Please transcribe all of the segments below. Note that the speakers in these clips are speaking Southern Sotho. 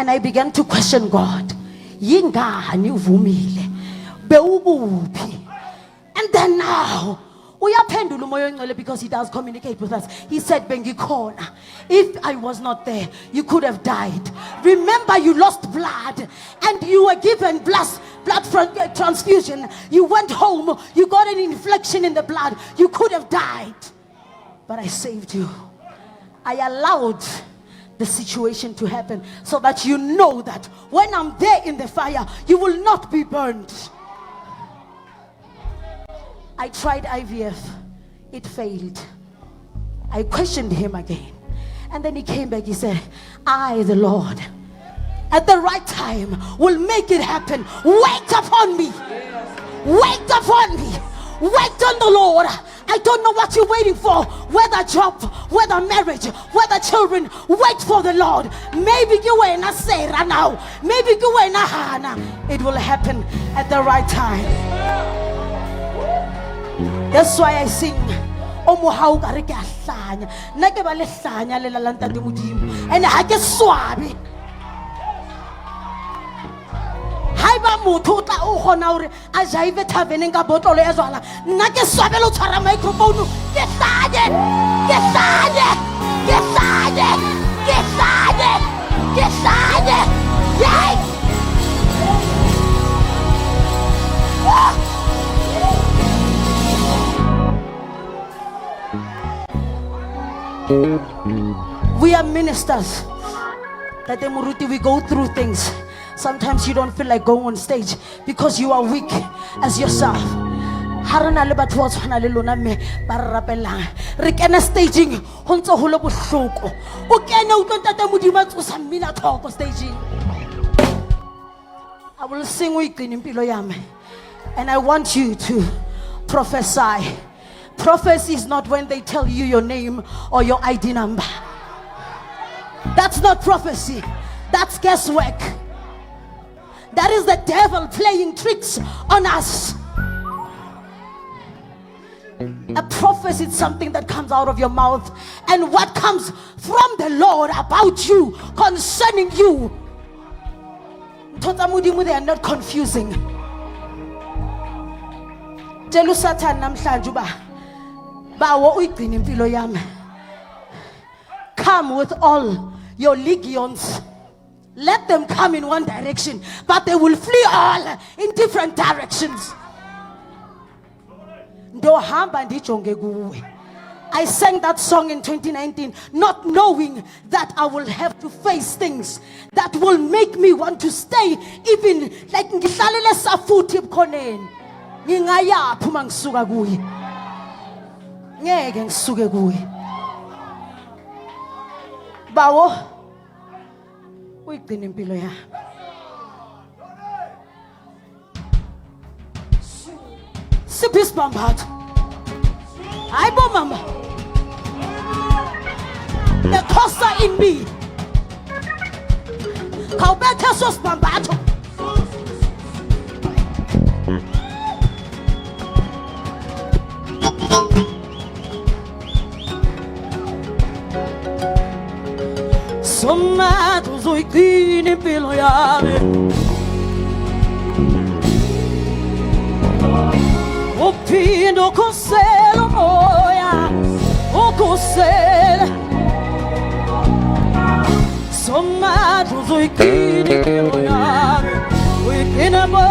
And I began to question God. Yingani uvumile? Bewukuphi? And then now uyaphendula umoya ongcwele because he does communicate with us. He said bengikhona. If I was not there, you could have died. Remember you lost blood and you were given blood transfusion. You went home, you got an infection in the blood. You could have died. But I saved you. I allowed the situation to happen so that you know that when I'm there in the fire, you will not be burned. I tried IVF, it failed. I questioned him again. And then he came back, he said, I, the Lord, at the right time will make it happen. Wait upon me. Wait upon me. Wait on the Lord. I don't know what you're waiting for. Whether job, whether marriage, whether children. Wait for the Lord. Maybe you were not Sarah now. Maybe you were not Hannah. It will happen at the right time. That's why I sing. O mohau ka re ke a hlanya. Nna ke ba le hlanya lela la ntate Modimo. And ha ke swabe. Haeba motho o tla o kgona hore a jaive taverneng ka botlolo ya jwala, nna ke swabele ho tshwara microphone, ke hlanye, ke hlanye, ke hlanye, ke hlanye, ke hlanye. Yay! Ah! We are ministers. Tate Moruti, we go through things. Sometimes you don't feel like going on stage because you are weak as yourself. Ha re na le batho ba tshwana le lona mme ba re rapelang, re kena staging ho ntse ho le bohloko. O kene utlwe ntate Modimo a tsosa mmina thoko staging. I will sing uyigcina impilo yami. And I want you to prophesy. Prophecy is not when they tell you your name or your ID number. That's not prophecy. That's guesswork. That is the devil playing tricks on us. A prophecy is something that comes out of your mouth, and what comes from the Lord about you, concerning you. Ntho tsa Modimo, they are not confusing. Tshela uSathane namhlanje uba bawo uyigcina impilo yami. Come with all your legions. Let them come in one direction, but they will flee all in different directions. Ndohamba ndijonge kuwe. I sang that song in 2019, not knowing that I will have to face things that will make me want to stay, even like ngihlalele safuthi ebukhoneni. Ngingayaphi uma ngisuka kuye? Ngeke ngisuke kuye. Bawo, uyigcina impilo yami. Siphi isibambatho? Hayi bo mama. The Xhosa in me. Khawubethe eso sibambatho. Somandla uzoyigcina impilo yami. Uphinde ukhusele umoya, ukhusele. Somandla uzoyigcina impilo yami, uyigcine bo.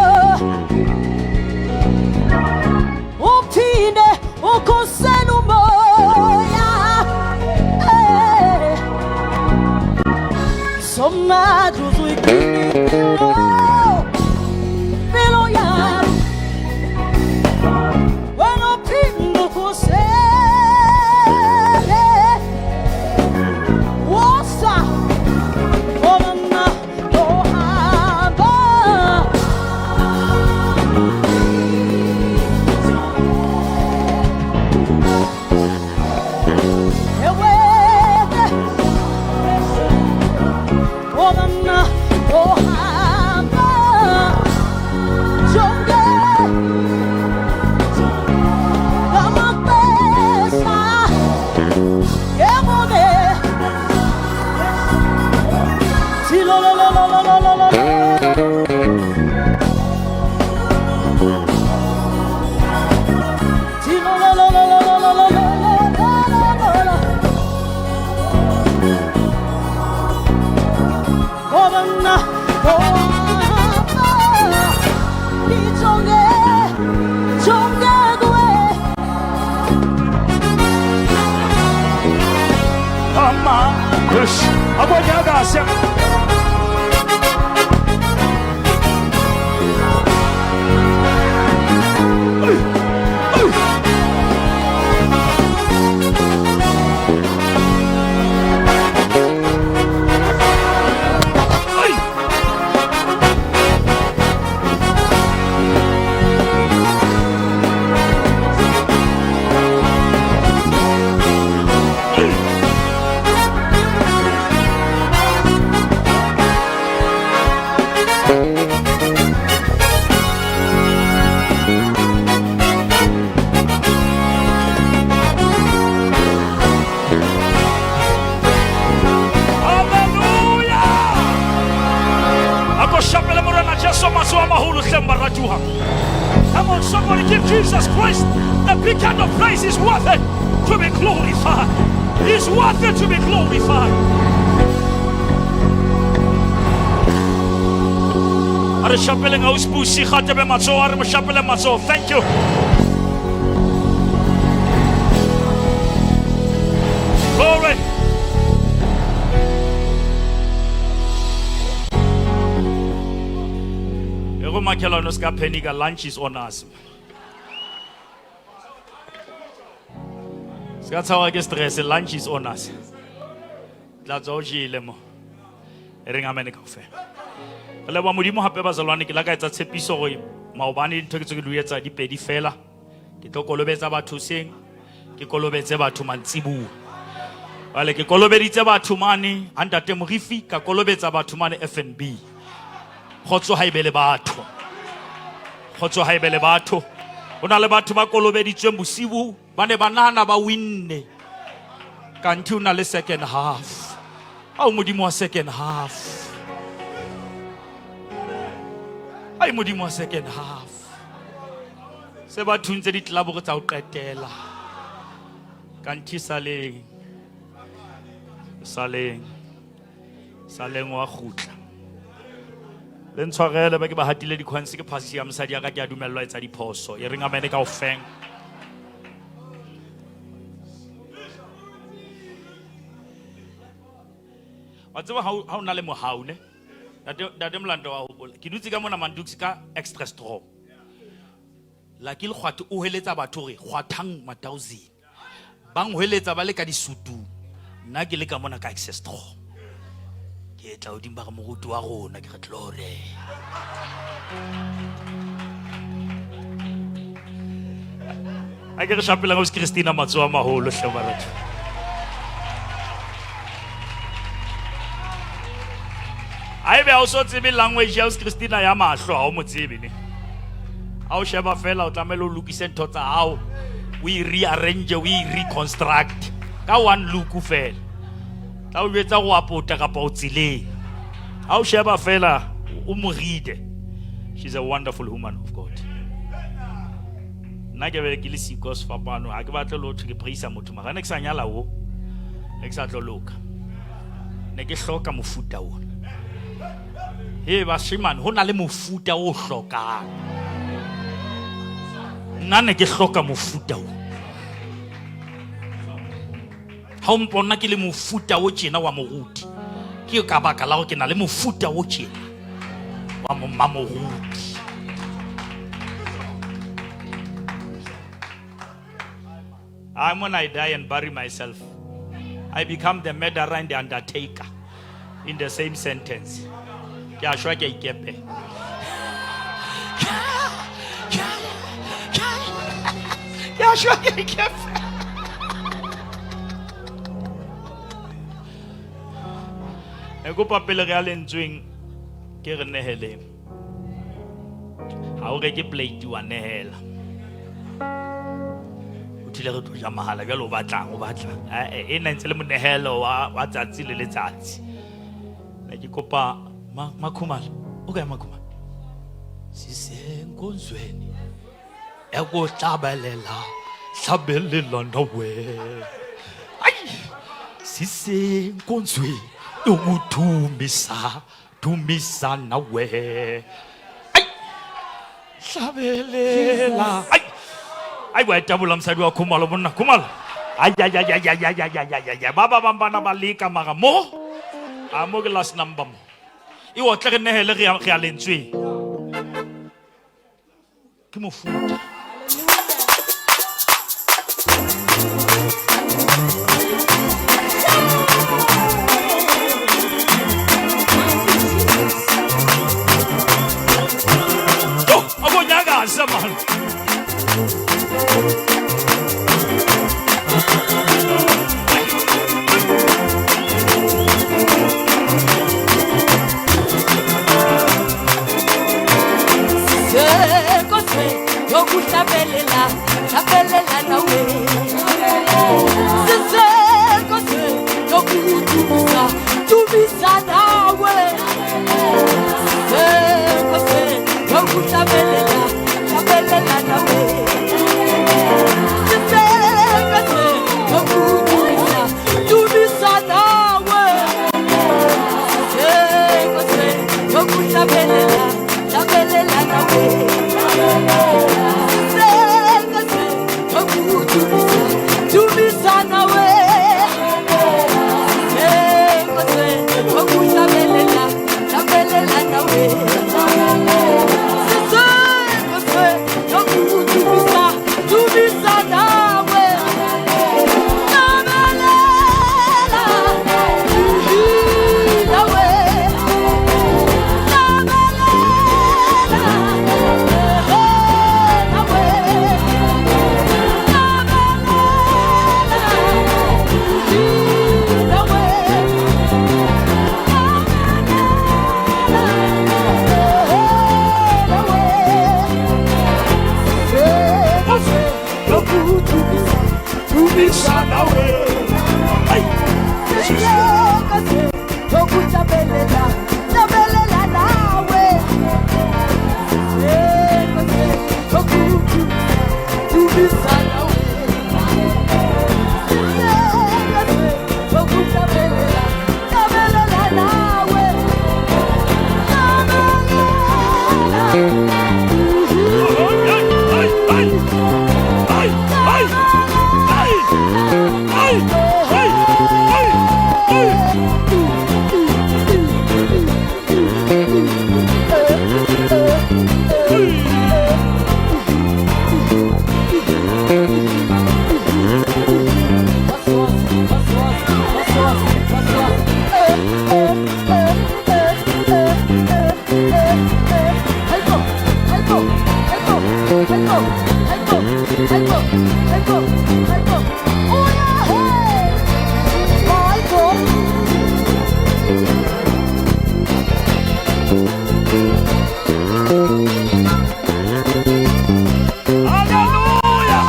Uphinde ukhusele umoya. Eh. Somandla uzoyigcina impilo, impilo yami. Wena uphinde ukhusele. Wosa, oh mama, ohamba. Ewe, oh mama, ohamba. Jonge, ngamaxesha, yebo ke. Thilo lo lo lo. lo lo lo lo lo lo. Ti lo lo lo lo lo lo lo lo lo lo lo lo. Ngoba mna ngohamba ndijonge jonge kuwe. Ama. Abonyakase. Hallelujah. Ako shapele morena Jesu matsoho a maholo hleng baratuwa. Come on, somebody give Jesus Christ the big kind of praise. He's worth it to be glorified. He's worth it to be glorified. A re shapeleng ausi Busi, gatebe matsoho, a re mo shapeleng matsoho. Thank you. Glory. E go makhelwane o ska panic-a, lunch is on us. Se ka tshwarwa ke stress, lunch is on us. Tla tswa o jele mo. E reng amen kaofela. Re leboha Modimo hape bazalwane, ke la ka etsa tshepiso hore maobane dintho ke tse ke di etsa di pedi fela. Ke tlo kolobetsa batho hoseng, ke kolobetse batho mantsibuya. Jwale ke kolobeditse batho mane ha ntate Morifi, ka kolobetsa batho mane FNB. Kgotso ha e be le batho. Kgotso ha e be le batho. Ho na le batho ba kolobeditsweng bosibu, ba ne ba nahana ba winne. Kanthe o na le second half. Ao Modimo wa second half. Ai Modimo wa second half. Se ba thuntse ditlelabore tsa ho qetela. Kanthe saleng. Saleng. Saleng wa kgutla. Le ntshwarele ba ke ba hatile dikhwanse ke phasi ya mosadi ya ka ke a dumellwa etsa diphoso. E reng amene kaofeng. Wa tseba ha o na le mohau ne? Ntate Molando wa hopola. Ke dutse ka mona Manduks ka extra strong. Lucky Lekgwathi o hweletsa batho hore kgwathang ma-thousand. Ba nhweletsa ba le ka disutung. Nna ke le ka mona ka extra strong. Ke tla hodimo ba re moruti wa rona ke re glory. A ke re shapelang ausi Christina matsoho a maholo hle baratho. Haebe ha o so tsebe language ya ausi Christina ya mahlo ha o mo tsebe ne. Ha o sheba fela o tlamehile o lokise ntho tsa hao, o e rearrange, o e reconstruct ka one look fela. Tla o jwetsa go apota kapa o tseleng. Ha o sheba fela o mo read. She's a wonderful woman of God. Nna ke be ke le siko sefapano, ha ke batle le ho thwe ke praisa motho mara ne ke sa nyala o, ne ke sa tlo loka. Ne ke hloka mofuta ona. He bashemane, ho na le mofuta o hlokang. Nna ne ke hloka mofuta o. Ha o mpona ke le mofuta o tjena wa moruti, ke ka baka la hore ke na le mofuta o tjena wa mamoruti. I'm when I die and bury myself, I become the murderer and the undertaker in the same sentence. Ke a shwa ke a ikepe. Ke a shwa ke a ikepe. E kopa pele re ya lentsweng ke re neheleng. Ha o reke plate wa nehela. O thile re tlo ja mahala jwale o batlang o batlang. Eh e na ntse le monehelo wa tsatsi le letsatsi. Ne ke kopa Makhumalo o kae Makhumalo? Sisenkonzweni ekuhlabelela hlabelela nawe. Ayi sisenkonzweni yokudumisa dumisa nawe. Ayi hlabelela. Ayi ayi wa tabula mosadi wa Khumalo monna Khumalo. Ai ai ai ai ai ai ai ai ai ai ba ba bang bana ba leka mara mo a mo ke last number mo. E otle re nehele re ya lentsweng. Ke mofuta. Oh, akonyakaze man. Yokuhlabelela hlabelela nawe sisenkonzweni yokudumisa dumisa nawe sisenkonzweni yokuhlabelela hlabelela nawe sisenkonzweni yokudumisa dumisa nawe sisenkonzweni yokuhlabelela hlabelela nawe sisenkonzweni yokudumisa dumisa nawe sisenkonzweni yokuhlabelela hlabelela nawe sisenkonzweni yokudumisa dumisa nawe hlabelela nawe Dumisa nawe. Ai Yokuhlabelela, hlabelela nawe. Dumisa nawe. Yokuhlabelela, hlabelela nawe. Ai ai ai ai ai ai ai ai ai. Hallelujah.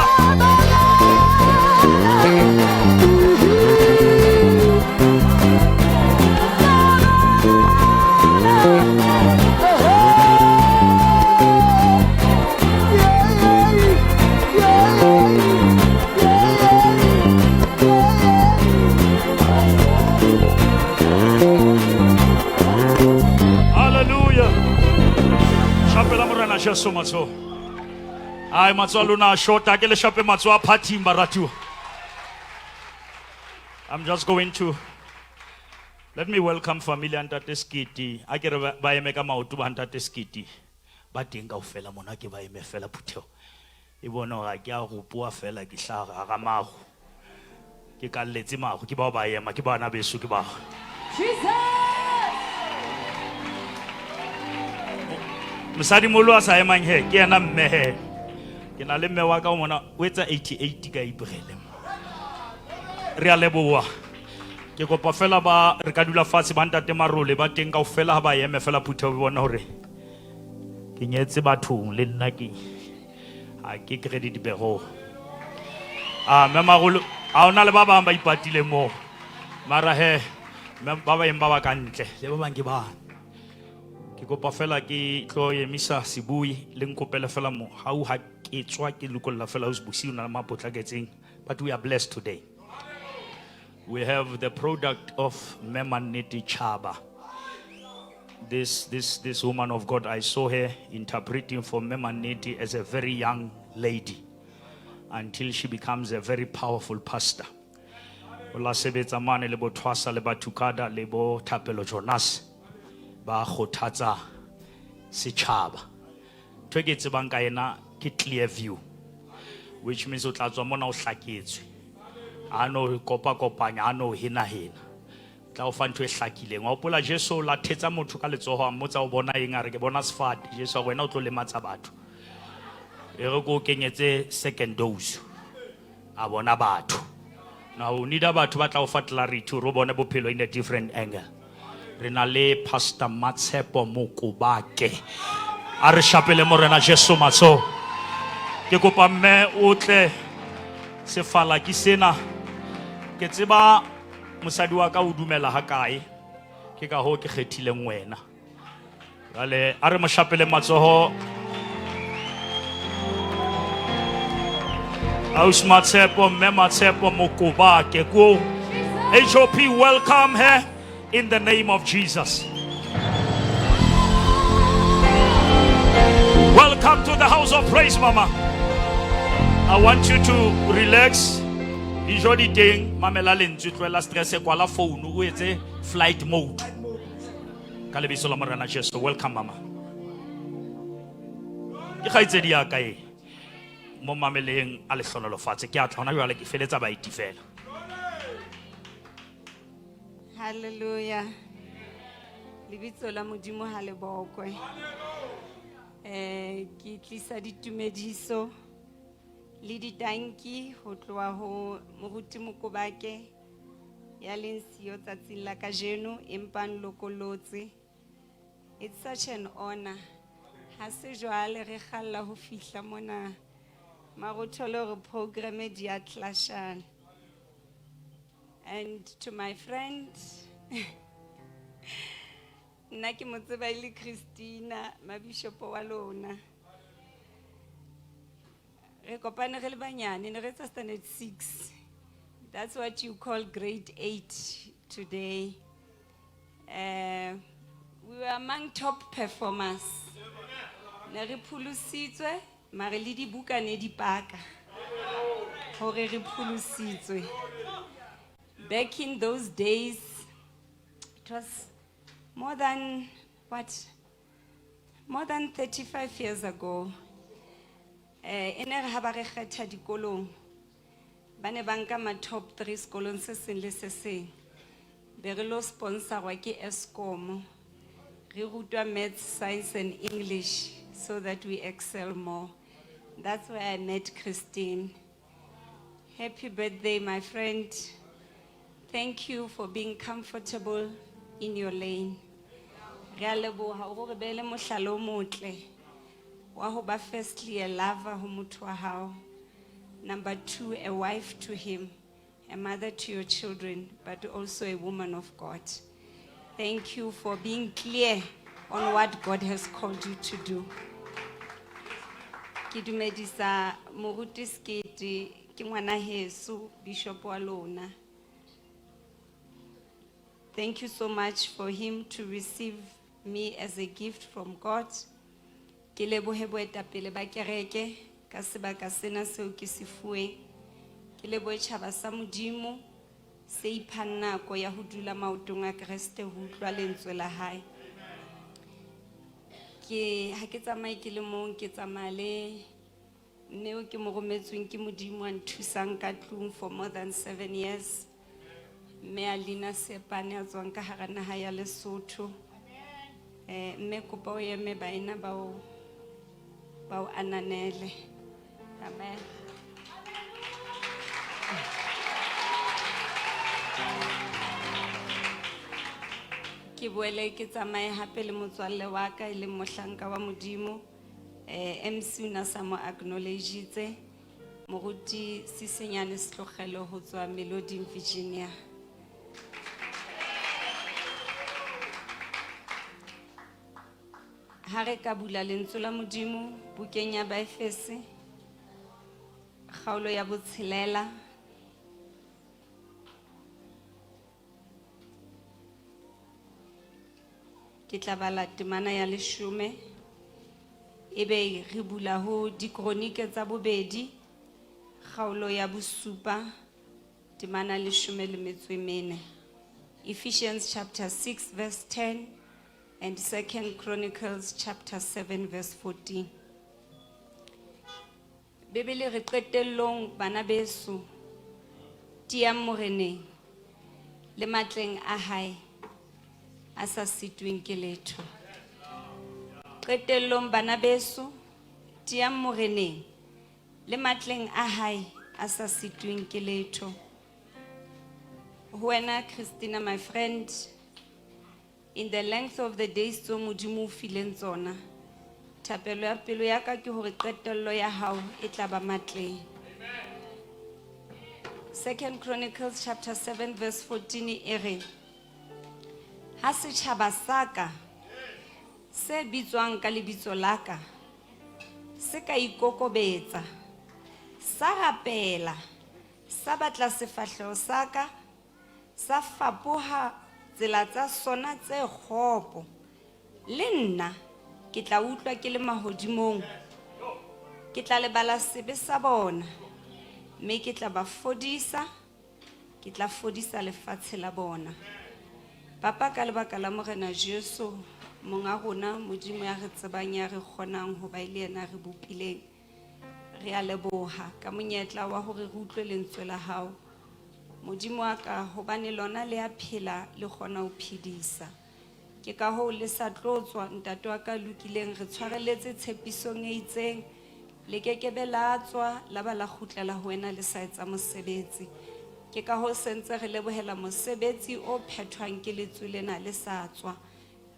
Hallelujah. Shapela morena Jesu matsoho. Ai matsoho a lona a shota ke le shape matsoho a phathing baratuwa. I'm just going to let me welcome family ya Ntate Skiti. A ke re ba eme ka maoto ba Ntate Skiti. Ba teng kaofela mona ke ba eme fela phutheho. E bone hore ha ke a ropoa fela ke hlaha hara maru. Ke kalletse maru ke bao ba ema ke bana beso ke bao. Mosadi molo a sa emang he ke yena mme he. Ke na le mme wa ka mona o etsa 88 ka April. Re a leboha. Ke kopa fela ba re ka dula fatshe ba Ntate Marole ba teng kaofela ha ba eme fela phutheho e bona hore ke nyetse bathong le nna ke ha ke credit bureau. Ah mme Marole ha ona le ba bang ba ipatile moo. Mara he mme ba bang ba ba ka ntle le ba bang ke bana. Ke kopa fela ke tlo emisa sebui le nkopele fela mohau ha ke tswa ke lokolla fela ho bosiu na le mapotlaketseng. But we are blessed today. We have the product of Memaneti Chaba. This woman of God, I saw her interpreting for Memaneti as a very young lady until she becomes a very powerful pastor. O la sebetsa mane le bo Thwasa le Bathukada le bo Thapelo Jonas ba kgothatsa setjhaba. Ntho e ke e tsebang ka yena ke clear view, which means o tla tswa mona o hlaketswe. Ha no kopa kopanya, ha no hena hena. Tla o fa ntho e hlakileng. Wa hopola Jesu o la thetsa motho ka letsoho a mmotsa o bona eng, a re ke bona sefate. Jesu a re wena o tlo lematsa batho. E re ko o kenyetse second dose. A bona batho. Now o need batho ba tla o fa clarity hore o bone bophelo in a different angle. Re na le Pastor Matshepo Mokobake. A re shapele Morena Jesu matsoho. Ke kopa mme o tle sefala ke sena. Ke tseba mosadi wa ka o dumela ha kae. Ke ka hoo ke kgethileng wena. Jwale a re mo shapele matsoho. Aus Matshepo, Mme Matshepo Mokobake ko. HOP, welcome her in the name of Jesus. Welcome to the house of praise, Mama. I want you to relax. Dijo di teng, mamela lentswe, tlohela stress, kwala phone, o etse flight mode. Ka lebitso la Morena Jesu, welcome mama. Ke kgaitsedi ya ka e. Mo mameleng a le hlonolofatse. Ke a tla hona jwale ke feletsa baeti fela. Hallelujah. Lebitso la Modimo ha le bokwe. Ke tlisa ditumediso le ditanki ho tloha ho Moruti Mokobake ya leng siyo tsatsing la kajeno empa nlokolotse. It's such an honor. Ha se jwale re kgalla ho fihla mona. Mara o thole hore programme di a clashana. And to my friend, nna ke mo tseba e le Christina, mabishopo wa lona. Re kopane re le banyane, ne re etsa standard 6. That's what you call grade 8 today. We were among top performers. Ne re pholositswe, mare le dibuka ne di paka hore re pholositswe. Back in those days, it was more than what? More than 35 years ago. E ne re ha ba re kgetha dikolong, ba ne ba nka ma top 3 sekolong se seng le se seng. Be re lo sponsorwa ke Eskom. Re rutwa maths, science and English so that we excel more. That's where I met Christine. Happy birthday, my friend. Thank you for being comfortable in your lane. Re a leboha hore re beele mohlala o motle wa ho ba firstly a lover ho motho wa hao. Number 2, a wife to him, a mother to your children, but also a woman of God. Thank you for being clear on what God has called you to do. Ke dumedisa Moruti Sekete, ke ngwana heso, Bishop wa lona. Thank you so much for him to receive me as a gift from God. Ke lebohe boetapele ba kereke ka sebaka sena seo ke se fuweng. Ke lebohe tjhaba sa Modimo se iphang nako ya ho dula maotong a Kreste ho utlwa lentswe la hae. Ke ha ke tsamaye ke le mong, ke tsamaya le mme o ke mo rometsweng ke Modimo a nthusang ka tlung for more than 7 years. Mme Alina Sepane a tswang ka hara naha ya Lesotho. Mme kopa o eme baena bao ananele. Amen. Ke boele ke tsamaye hape le motswalle wa ka e leng mohlanka wa Modimo. MC o na sa mo acknowledge-itse. Moruti Sisenyane Setlogelo ho tswa Meloding, Virginia. Ha re ka bula lentswe la Modimo bukeng ya Baefese kgaolo ya botshelela ke tla bala temana ya leshome ebe re bula ho dikronike tsa bobedi kgaolo ya bosupa temana leshome le metso e mene. Ephesians chapter 6 verse 10 and 2 Chronicles chapter 7 verse 14. Bibele re qetellong bana beso tiyang moreneng le matleng a hae a sa sitweng ke letho. Qetellong bana beso tiyang moreneng le matleng a hae a sa sitweng ke letho. Ho wena Christina my friend, in the length of the days tseo Modimo o fileng tsona, thapelo ya pelo ya ka ke hore qetello ya hao e tla ba matleng. 2 Chronicles chapter 7 verse 14 e re, ha setjhaba sa ka se bitswang ka lebitso la ka se ka ikokobetsa, sa rapela, sa batla sefahleho sa ka, sa fapoha tsela tsa sona tse kgopo, le nna ke tla utlwa ke le mahodimong, ke tla lebala sebe sa bona, mme ke tla ba fodisa, ke tla fodisa lefatshe la bona. Papa, ka lebaka la Morena Jesu monga rona, Modimo ya re tsebang, ya re kgonang ho ba e le yena re bopileng, re a leboha ka monyetla wa hore re utlwe lentswe la hao. Modimo wa ka, hobane lona le a phela, le kgona ho phedisa. Ke ka hoo le sa tlo tswa, ntate wa ka lokileng, re tshwareletse tshepisong e itseng, le kekebe la tswa, la ba la kgutlela ho wena le sa etsa mosebetsi. Ke ka hoo sentse re lebohela mosebetsi o phethwang ke lentswe lena le sa tswa.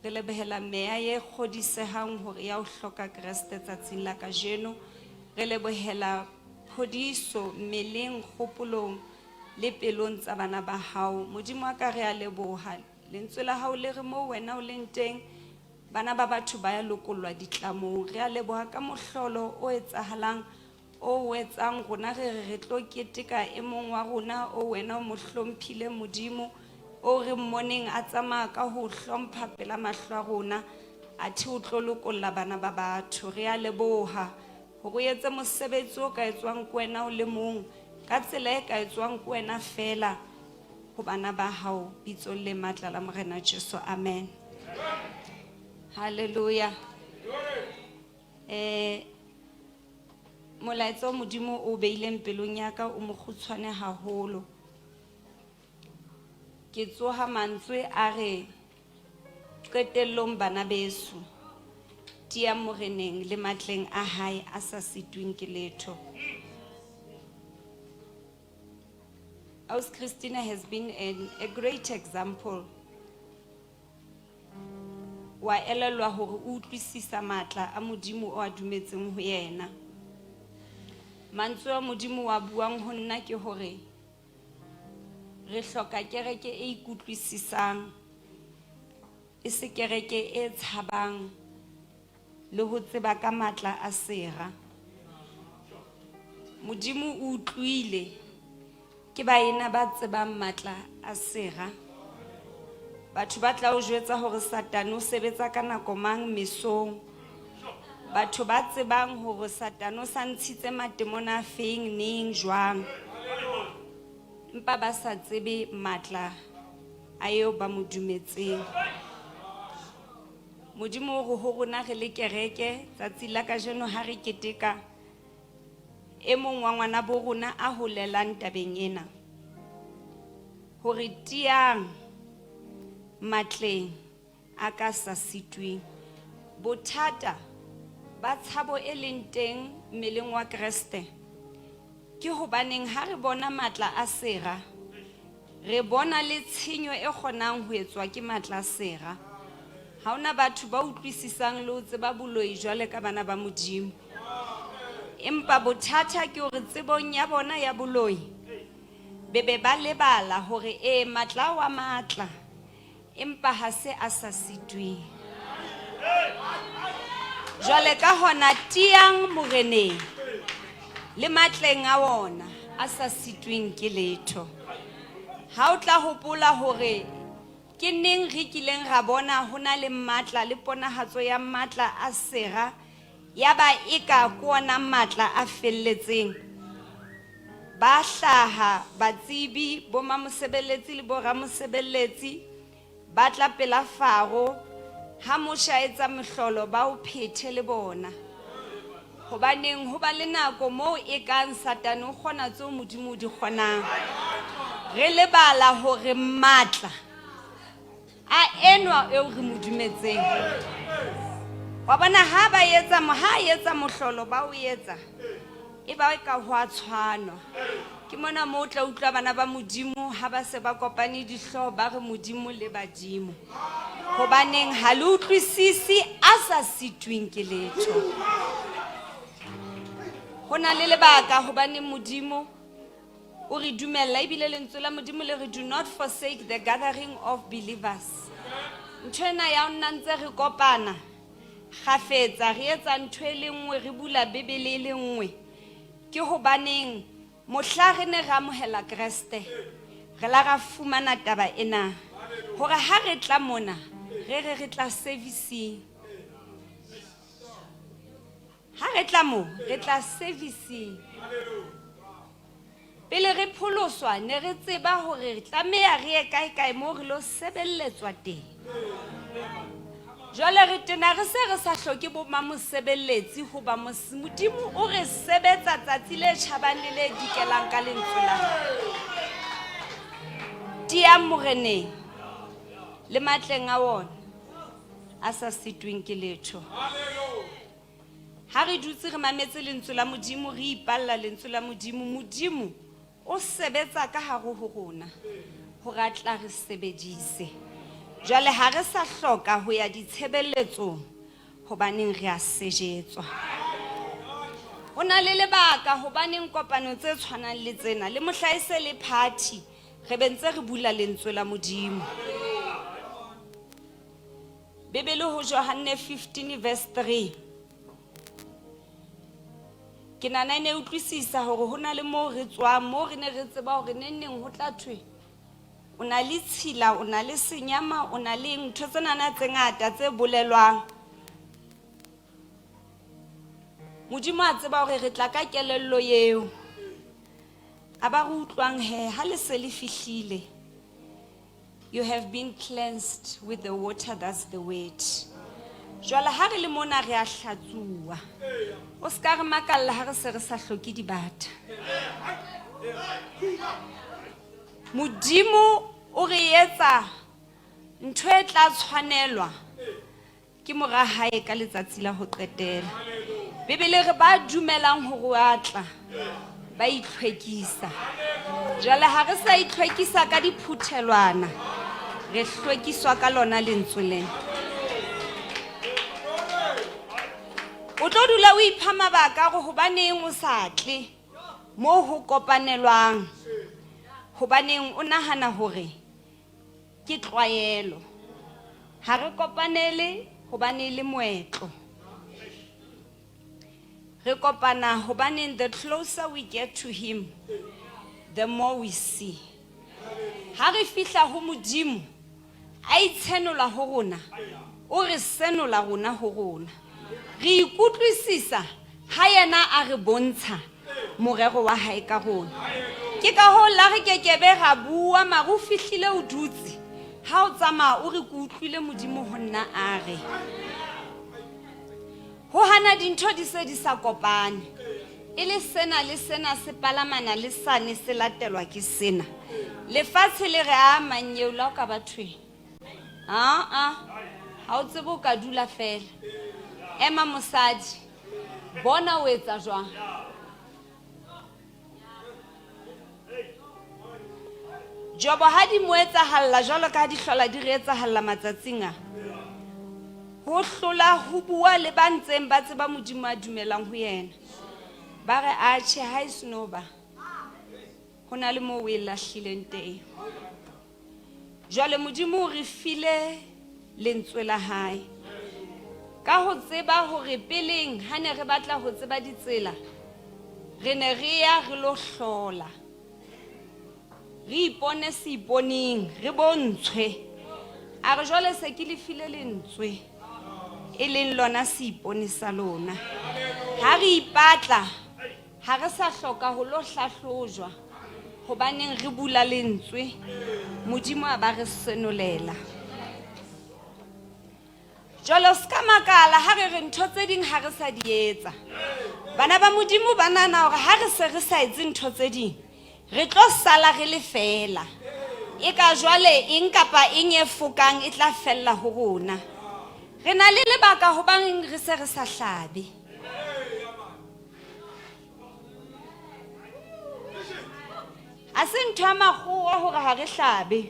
Re lebohela meya e kgodisehang hore ya ho hloka Kreste tsatsing la kajeno. Re lebohela phodiso mmeleng, kgopolong le pelong tsa bana ba hao. Modimo wa ka, re a leboha. Lentswe la hao le re moo wena o leng teng, bana ba batho ba ya lokollwa ditlamong. Re a leboha ka mohlolo o etsahalang, o o etsang rona re re re tlo keteka e mong wa rona o wena o mo hlomphile Modimo, o re mmoneng a tsamaya ka ho hlompha pela mahlo a rona, athe o tlo lokolla bana ba batho. Re a leboha hore o etse mosebetsi o ka etswang ke wena o le mong, ka tsela e ka etswang ke wena fela, ho bana ba hao, bitsong le matla la Morena Jesu. Amen. Hallelujah. Molaetsa o Modimo o beileng pelong ya ka o mokgutshwane haholo. Ke tsoha mantswe a re qetellong bana beso, tiyang moreneng le matleng a hae a sa sitweng ke letho. Aus Christina has been a great example. Wa elellwa hore o utlwisisa matla a Modimo o a dumetseng ho yena. Mantswe a Modimo wa buang ho nna ke hore re hloka kereke e ikutlwisisang, e se kereke e tshabang le ho tseba ka matla a sera. Modimo o utlwile ke baena ba tsebang matla a sera. Batho ba tla o jwetsa hore Satane o sebetsa ka nako mang mesong. Batho ba tsebang hore Satane o sa ntshitse matemona a feng neng jwang, empa ba sa tsebe matla a eo ba mo dumetseng. Modimo o re ho rona re le kereke tsatsi la kajeno ha re keteka e mong wa ngwana bo rona a holelang tabeng ena, hore tiyang matleng a ka sa sitweng. Bothata ba tshabo e leng teng mmeleng wa Kreste ke hobaneng ha re bona matla a sera, re bona le tshenyo e kgonang ho etswa ke matla a sera. Ha hona batho ba utlwisisang le ho tseba boloi jwale ka bana ba Modimo. Empa bothata ke hore tsebong ya bona ya boloi, be be ba lebala hore e matla wa matla, empa ha se a sa sitweng. Jwale ka hona tiyang moreneng le matleng a wona a sa sitweng ke letho. Ha o tla hopola hore ke neng re kileng ra bona ho na le matla le ponahatso ya matla a sera ya ba eka ke ona matla a felletseng. Ba hlaha batsebi bo mamosebeletsi le bo ramosebeletsi ba tla pela Faro ha Moshe a etsa mehlolo ba o phethe le bona. Hobaneng ho ba le nako moo e kang Satane o kgona tseo Modimo o di kgonang. Re lebala hore matla a enwa eo re mo dumetseng. Wa bona ha ba etsa ha a etsa mohlolo ba o etsa e ba ka ho a tshwanwa. Ke mona moo o tla utlwa bana ba Modimo ha ba se ba kopane dihlooho ba re Modimo le badimo. Hobaneng ha le utlwisise a sa sitweng ke letho. Ho na le lebaka hobaneng Modimo o re dumella ebile lentswe la Modimo le re do not forsake the gathering of believers. Ntho ena ya ho nna ntse re kopana kgafetsa re etsa ntho e le nngwe re bula Bibele e le nngwe ke hobaneng mohla re ne re amohela Kreste re la ra fumana taba ena hore ha re tla mona re re re tla servicing. Ha re tla mo re tla servicing. Pele re pholoswa ne re tseba hore re tlameha re ye kae kae moo re lo sebelletswa teng. Jwale re tena re se re sa hloke bo mamosebeletsi hoba Modimo o re sebetsa tsatsi le tjhabang le le dikelang ka lentswe la hae. Tiyang moreneng le matleng a wona a sa sitweng ke letho. Ha re dutse re mametse lentswe la Modimo re ipalla lentswe la Modimo, Modimo o sebetsa ka hare ho rona hore a tla re sebedise. Jwale ha re sa hloka ho ya ditshebeletsong hobaneng re a sejetswa. Ho na le lebaka hobaneng kopano tse tshwanang le tsena le mohla e se le party re be ntse re bula lentswe la Modimo. Bibele ho Johanne 15 verse 3. Ke nana e ne utlwisisa hore ho na le moo re tswang moo re ne re tseba hore neng neng ho tla thwe o na le tshila, o na le senyama, o na le ntho tsenana tse ngata tse bolelwang. Modimo a tseba hore re tla ka kelello eo. A ba re utlwang he ha le se le fihlile. You have been cleansed with the water, that's the word. Jwale ha re le mona re a hlatsuwa. O ska re makalla ha re se re sa hloke dibata. Modimo o re etsa ntho e tla tshwanelwa ke mora hae ka letsatsi la ho qetela. Bibele re ba dumelang hore o a tla ba itlhwekisa. Jwale ha re sa itlhwekisa ka diphuthelwana, re hlwekiswa ka lona lentswe lena. O tlo dula o ipha mabaka hore hobaneng o sa tle moo ho kopanelwang, hobaneng o nahana hore ke tlwaelo. Ha re kopanele hobane e le moetlo. Re kopana hobaneng the closer we get to him, the more we see. Ha re fihla ho Modimo, a itshenola ho rona, o re senola rona ho rona. Re ikutlwisisa ha yena a re bontsha morero wa hae ka rona. Ke ka hoo la re kekebe ra bua mare o fihlile o dutse. Ha o tsamaya o re ke utlwile Modimo ho nna a re. Ho hana dintho di se di sa kopane. E le sena le sena se palamana le sane se latelwa ke sena. Lefatshe le re a manyeo la o ka ba thweng. Aa, ha o tsebe o ka dula fela. Ema mosadi, bona o etsa jwang. Jobo ha di mo etsahalla jwalo ka ha di hlola di re etsahalla matsatsing a. Ho hlola ho bua le ba ntseng ba tseba Modimo a dumelang ho yena. Ba re atjhe ha e seno ba. Ho na le moo o e lahlileng teng. Jwale Modimo o re file lentswe la hae. Ka ho tseba hore peleng ha ne re batla ho tseba ditsela, re ne re ya re lo hlola. Re ipone seiponeng, re bontshwe. A re jwale se ke le file lentswe, e leng lona seipone sa lona. Ha re ipatla, ha re sa hloka ho lo hlahlojwa, hobaneng re bula lentswe, Modimo a ba re senolela. Jwale o ska makala ha re re ntho tse ding ha re sa di etsa. Bana ba Modimo ba nahana hore ha re se re sa etse ntho tse ding, re tlo sala re le feela. Eka jwale eng kapa eng e fokang e tla fella ho rona. Re na le lebaka hobaneng re se re sa hlabe. Ha se ntho ya makgowa hore ha re hlabe.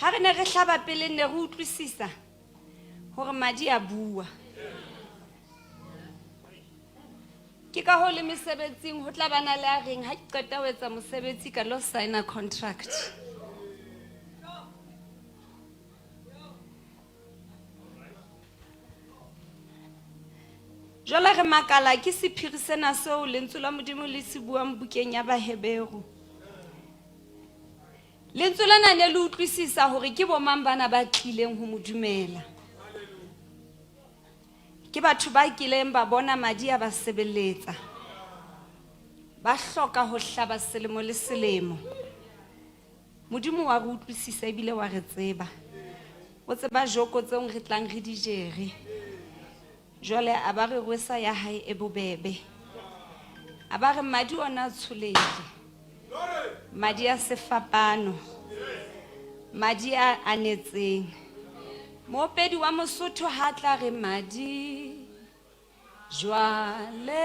Ha re ne re hlaba pele ne re utlwisisa hore madi a bua. Ke ka hoo le mesebetsing ho tla bana le a reng ha ke qeta ho etsa mosebetsi ka lo signa contract. Jwale re makala ke sephiri sena seo lentswe la Modimo le se buang bukeng ya Baheberu. Lentswe lena ne le utlwisisa hore ke bomang bana ba tlileng ho mo dumela. Ke batho ba kileng ba bona madi a ba sebeletsa. Ba hloka ho hlaba selemo le selemo. Modimo wa re utlwisisa ebile wa re tseba. O tseba joko tseo re tlang re di jere. Jwale a ba re rwesa ya hae e bobebe. A ba re madi ona a tsholehile. Madi a sefapano. Madi a anetseng. Moopedi wa Mosotho ha tla re madi jwale.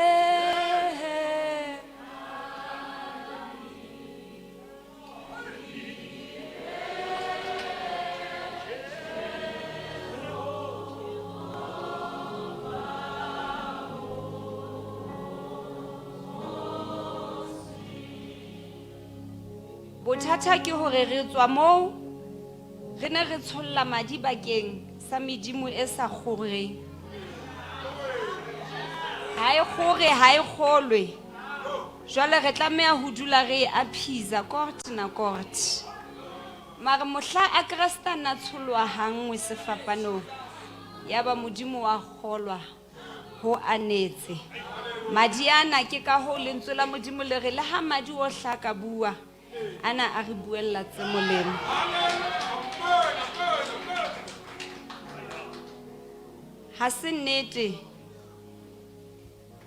Bothata ke hore re tswa moo re ne re tsholla madi bakeng sa medimo e sa kgoreng. Ha e kgore, ha e kgolwe. Jwale re tlameha ho dula re e appeasa kort na kort. Mare mohla a Kreste a na tsholoha hanngwe sefapanong, yaba Modimo wa kgolwa ho anetse. Madi ana, ke ka hoo lentswe la Modimo le re le ha madi ohle a ka bua, ana a re buella tse molemo. Ha se nnete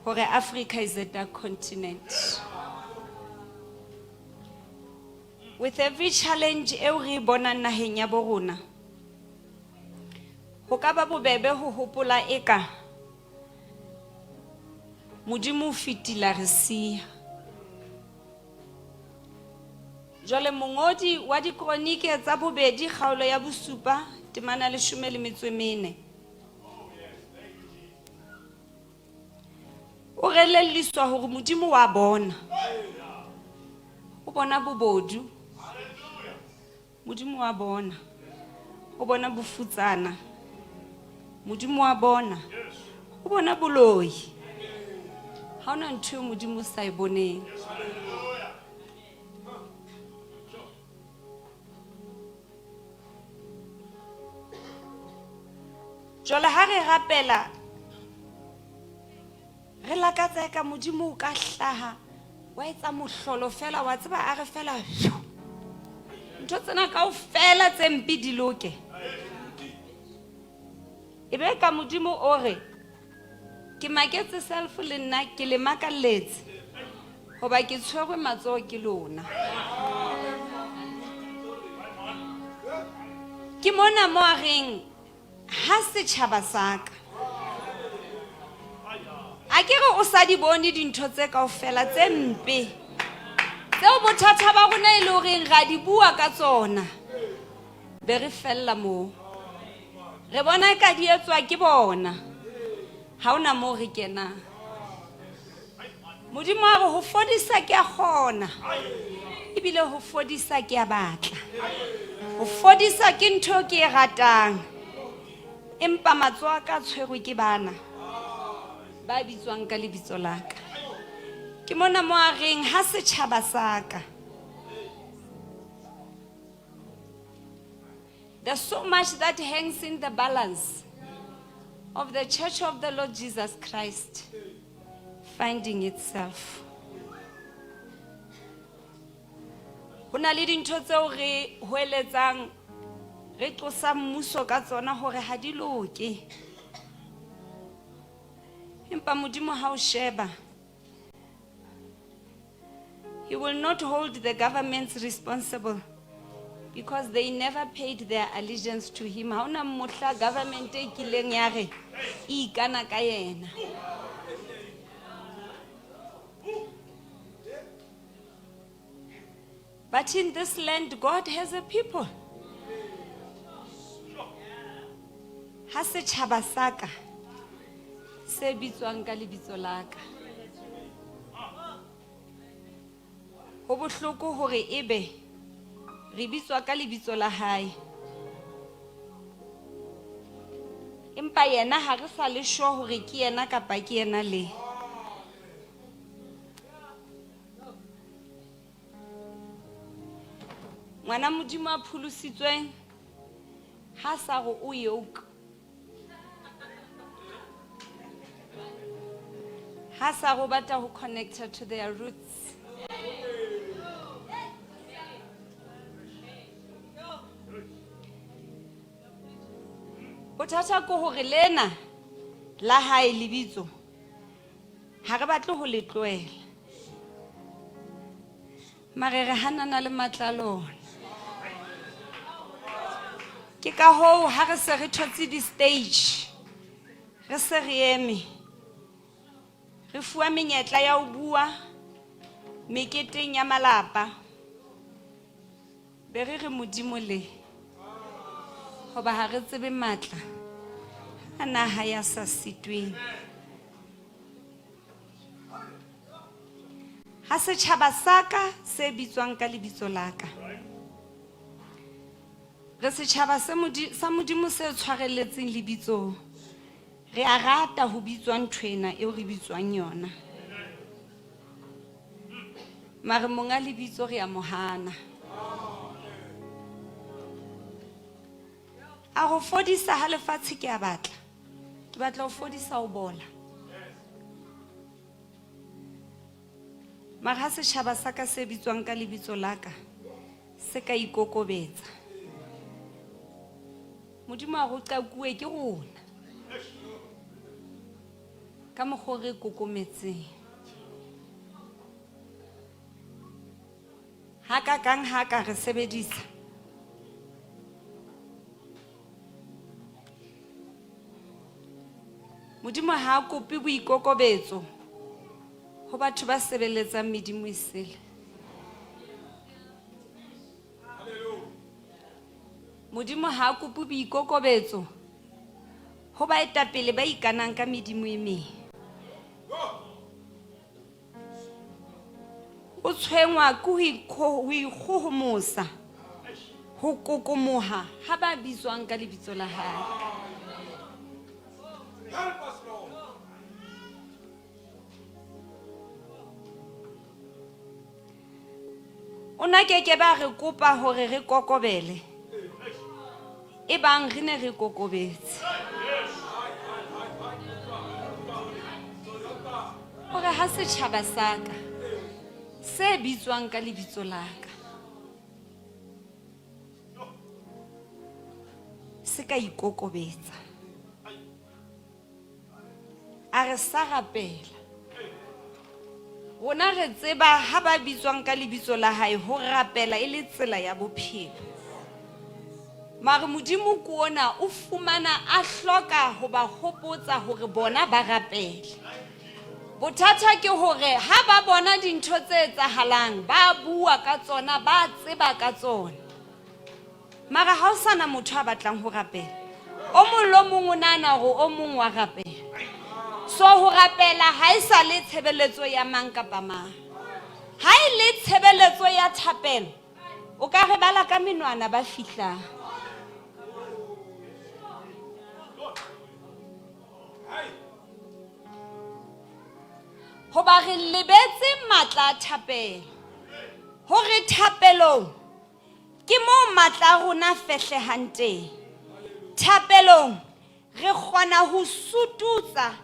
hore Africa is a dark continent. With every challenge eo re e bonang naheng ya bo rona, ho ka ba bobebe ho hopola eka Modimo o fetile a re siya. Jwale mongodi wa Dikronike tsa bobedi kgaolo ya bosupa temana leshome le metso e mene o relelliswa hore Modimo wa bona, o bona bobodu, Modimo wa bona, o bona bofutsana, Modimo wa bona, o bona boloi. Ha hona ntho eo Modimo o sa e boneng. Jwale ha re rapela re lakatsa eka Modimo o ka hlaha wa etsa mohlolo fela, wa tseba a re fela phew, ntho tsena kaofela tse mpe di loke. E be ka Modimo o re ke maketse self le nna ke le makalletse hoba ke tshwerwe matsoho ke lona. Ke mona mo a reng ha setjhaba sa ka. A ke re o sa di bone dintho tse kaofela tse mpe tseo bothata ba rona e le horeng ra di bua ka tsona, be re fella moo. Re bona eka di etswa ke bona, ha hona moo re kenang. Modimo a re ho fodisa ke a kgona, ebile ho fodisa ke a batla. Ho fodisa ke ntho eo ke e ratang. Empa matsoho a ka a tshwerwe ke bana ba bitswang ka lebitso la ka. Ke mona mo a reng ha setjhaba sa ka. There's so much that hangs in the balance of the Church of the Lord Jesus Christ finding itself. Ho na le dintho tseo re hoeletsang re qosa mmuso ka tsona hore ha di loke. Empa Modimo ha o sheba, he will not hold the governments responsible because they never paid their allegiance to him. Ha hona mohla government e kileng ya re e ikana ka yena. But in this land, God has a people. Ha setjhaba sa ka se bitswang ka lebitso la ka. Ho bohloko hore ebe re bitswa ka lebitso la hae. Empa yena ha re sa le sure hore ke yena kapa ke yena le. Ngwana Modimo a pholositsweng ha sa re o yoke. Ha sa re o batla ho connecta to their roots. Bothata ke hore lena la hae lebitso ha re batle ho le tlohela. Mare re hanana le matla a lona. Ke ka hoo ha re se re thotse di-stage, re se re eme, re fuwa menyetla ya ho bua meketeng ya malapa. Be re re Modimo le, hoba ha re tsebe matla a naha ya sa sitweng. Ha setjhaba sa ka se bitswang ka lebitso la ka. Re setjhaba sa Modimo se tshwarelletseng lebitsong. Re a rata ho bitswa nthwena eo re bitswang yona. Mare monga lebitso re a mo hana. A go fodisa ha lefatshe ke a batla. Ke batla ho fodisa ho bola. Mara ha setjhaba sa ka se bitswang ka lebitso la ka se ka ikokobetsa. Modimo a go qakuwe ke rona. Ka mokgwa o re kokometseng. Ha ka kang ha ka re sebedisa. Modimo ha a kope boikokobetso ho batho ba sebeletsang medimo e sele. Modimo ha a kope boikokobetso ho baetapele ba ikanang ka medimo e meng. O tshwengwa ke ho ikgohomosa, ho kokomoha ha ba bitswang ka lebitso la hae. O na ke ke ba re kopa hore re kokobele, ebang re ne re kokobetse. O re ha setjhaba sa ka se bitswang ka lebitso la ka se ka ikokobetsa, a re sa rapela. Rona re tseba ha ba bitswang ka lebitso la hae ho rapela e le tsela ya bophelo. Mare Modimo ke ona o fumana a hloka ho ba hopotsa hore bona ba rapele. Bothata ke hore ha ba bona dintho tse etsahalang, ba bua ka tsona, ba tseba ka tsona. Mara ha o sana motho a batlang ho rapela. O mong le o mong o nahana hore o mong wa rapela. So ho rapela ha e sa le tshebeletso ya mang kapa mang. Ha e le tshebeletso ya thapelo, O ka re bala ka menwana ba fihlang. Hoba re lebetse matla a thapelo. Hore thapelong ke moo matla a rona a fehlehang teng. Thapelong re kgona ho sututsa.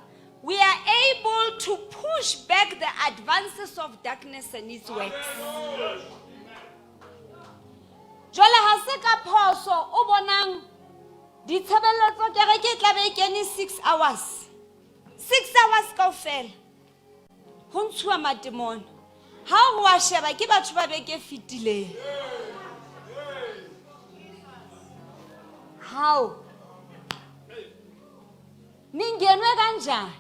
We are able to push back the advances of darkness and its works. Jwale ha se ka phoso o bonang ditshebeletso kereke e tlabe e kene 6 hours. 6 hours kaofela. Ho ntshuwa matemona. Ha o wa sheba ke batho ba beke e fetileng. How? Ningenwe kanjani?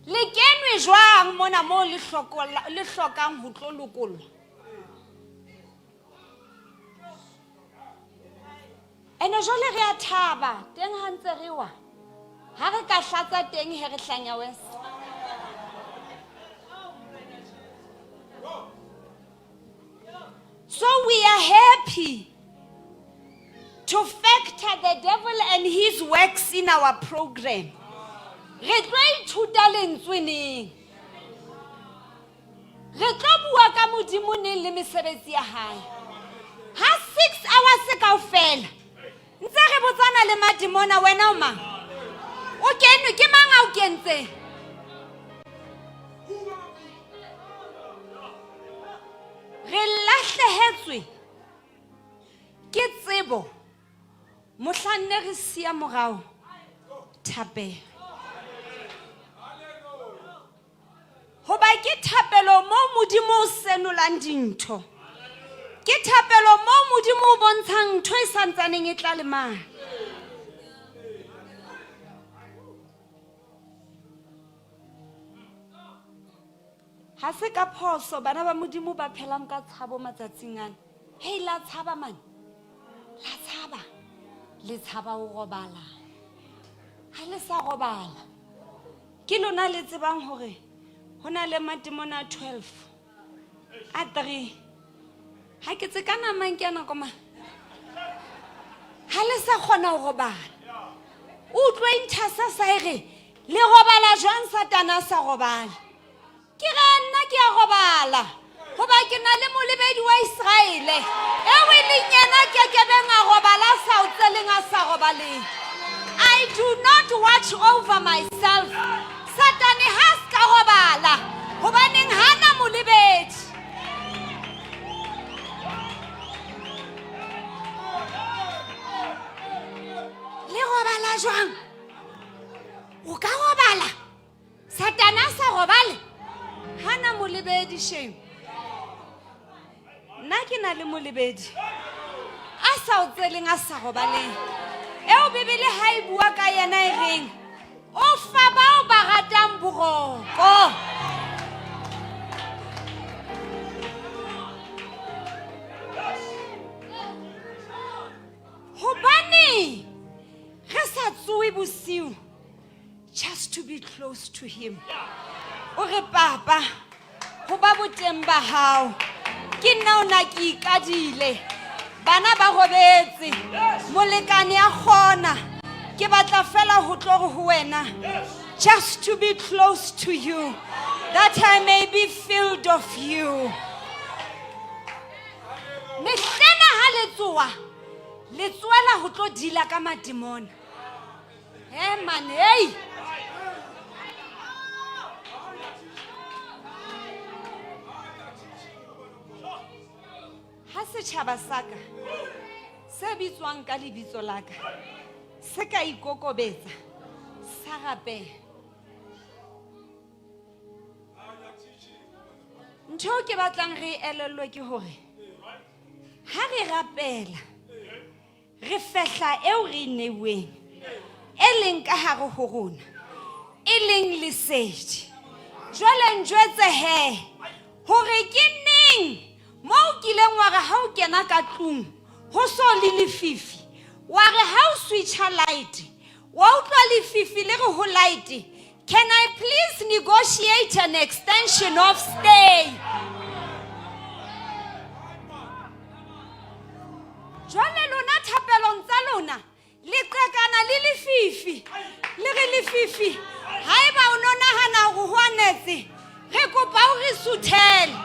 Le kenwe jwang mona moo le le hlokang ho tlo lokollwa? Ene jwale re a thaba teng ha ntse re wa. Ha re ka hlatsa teng he re hlanya wes. So we are happy to factor the devil and his works in our program. Re tlo ithuta lentswe neng? Re tlo bua ka Modimo neng le mesebetsi ya hae? Ha 6 hours kaofela ntse re botsana le madimona, wena o mang? O kenwe ke mang a o kentseng? Re lahlehetswe ke tsebo mohlang ne re siya morao thapelo. Hoba ke thapelo moo Modimo o senolang dintho. Ke thapelo moo Modimo o bontshang ntho e santsaneng e tla le mang. Ha se ka phoso bana ba Modimo ba phelang ka tshabo matsatsing ana. Hei, la tshaba man. La tshaba. Le tshaba ho robala. Ha le sa robala. Ke lona le tsebang hore ho na le matemona a 12 a 3. Ha ke tse ka namang ke ana koma. Ha le sa kgona ho robala. O utlwe intercessor e re le robala jwang Satana a sa robale. Ke re nna ke a robala hoba ke na le molebedi wa Israele eo e leng yena kekebeng a robala a sa otseleng a sa robaleng. I do not watch over myself. Satane ha se ka robala hobaneng ha na molebedi. Le robala jwang? O ka robala Satane a sa robale? Hana molebedi shame. Nna ke na le molebedi a sa o tseleng a sa robaleng. Eo Bibele ha e bua ka yena e reng o fa bao ba ratang boroko. Hobane re sa tsoe bosiu just to be close to him. O re papa, ho ba boteng ba hao. Ke nna o na ke ikadile. Bana ba robetse. Molekane a kgona. Ke batla fela ho tlo re ho wena. Just to be close to you, that I may be filled of you. Mehlena ha le tsoa, le tsoela ho tlo dila ka mademona. Hey man, hey. Ha setjhaba sa ka se bitswang ka lebitso la ka se ka ikokobetsa sa rapela. Ntho eo ke batlang re e elellwe ke hore ha re rapela Re fehla eo re e neuweng, e leng ka hare ho rona, e leng lesedi. Jwale njwetse he, hore ke neng moo o kileng wa re ha o kena ka tlung ho so le lefifi, wa re ha o switcha light, wa utlwa lefifi le re ho light, can I please negotiate an extension of stay? Jwale lona thapelong tsa lona le qekana le lefifi. Le re lefifi, haeba o no nahana hore ho anetse, re kopa o re suthele.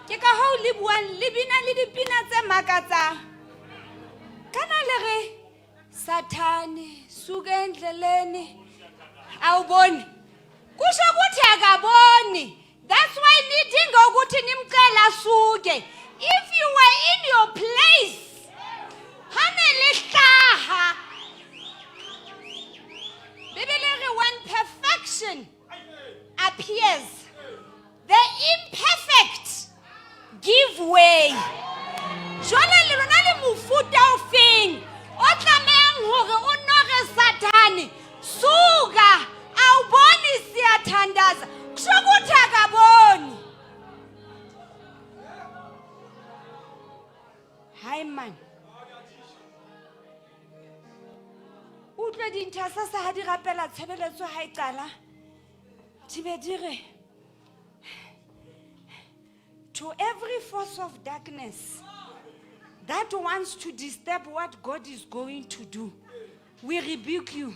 Ke ka hoo le buang le bina le dipina tse makatsang. Kana le re Sathane suka endleleni awuboni. Kusho ukuthi akaboni. That's why nidinga ukuthi nimcele asuke. If you were in your place, hane le hlaha. Bibele e re when perfection appears, the imperfect give way. Jwale le lona le mofuta o feng o tlamehang hore o no re Sathane suka awuboni siyathandaza kusho ukuthi akaboni. Hayi man. Utlwe dinthasasa ha di rapela tshebeletso ha e qala di be di re to every force of darkness that wants to disturb what God is going to do, we rebuke you.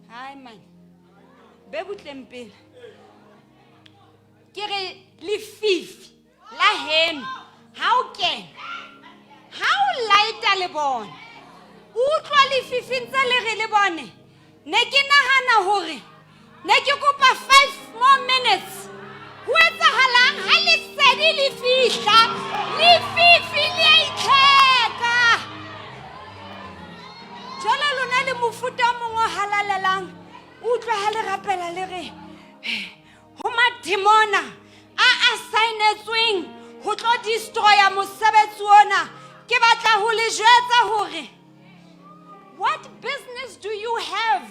Hi man. Be butleng pele. Ke re lefifi la heno ha o kena ha o laeta lebone o utlwa lefifing tse le re le bone ne ke nahana hore ne ke kopa 5 more minutes ho etsahalang ha lesedi le fihla lefifi le a itlheka jwale lona le mofuta o mongwe o halalelang utlwa ha le rapela le re ho mademona a a saenetsweng ho tlo destroya mosebetsi ona ke batla ho le jwetsa hore what business do you have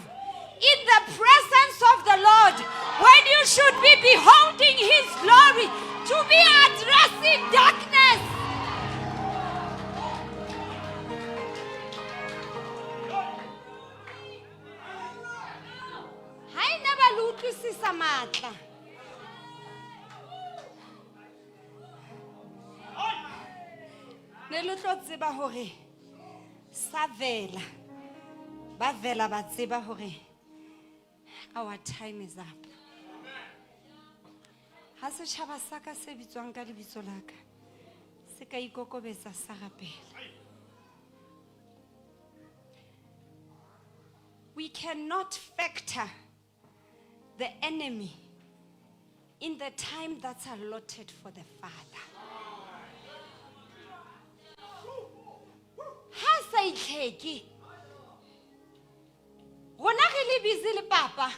in the presence of the Lord when you should be beholding his glory to be addressing darkness? Ha e ne ba le utlwisisa matla. Ne le tlo tseba hore sa vela ba vela ba tseba hore our time is up. Ha setjhaba sa ka se bitswang ka lebitso la ka se ka ikokobetsa sa rapela. We cannot factor the enemy in the time that's allotted for the Father. Ha sa itlheke. Rona re le busy le papa.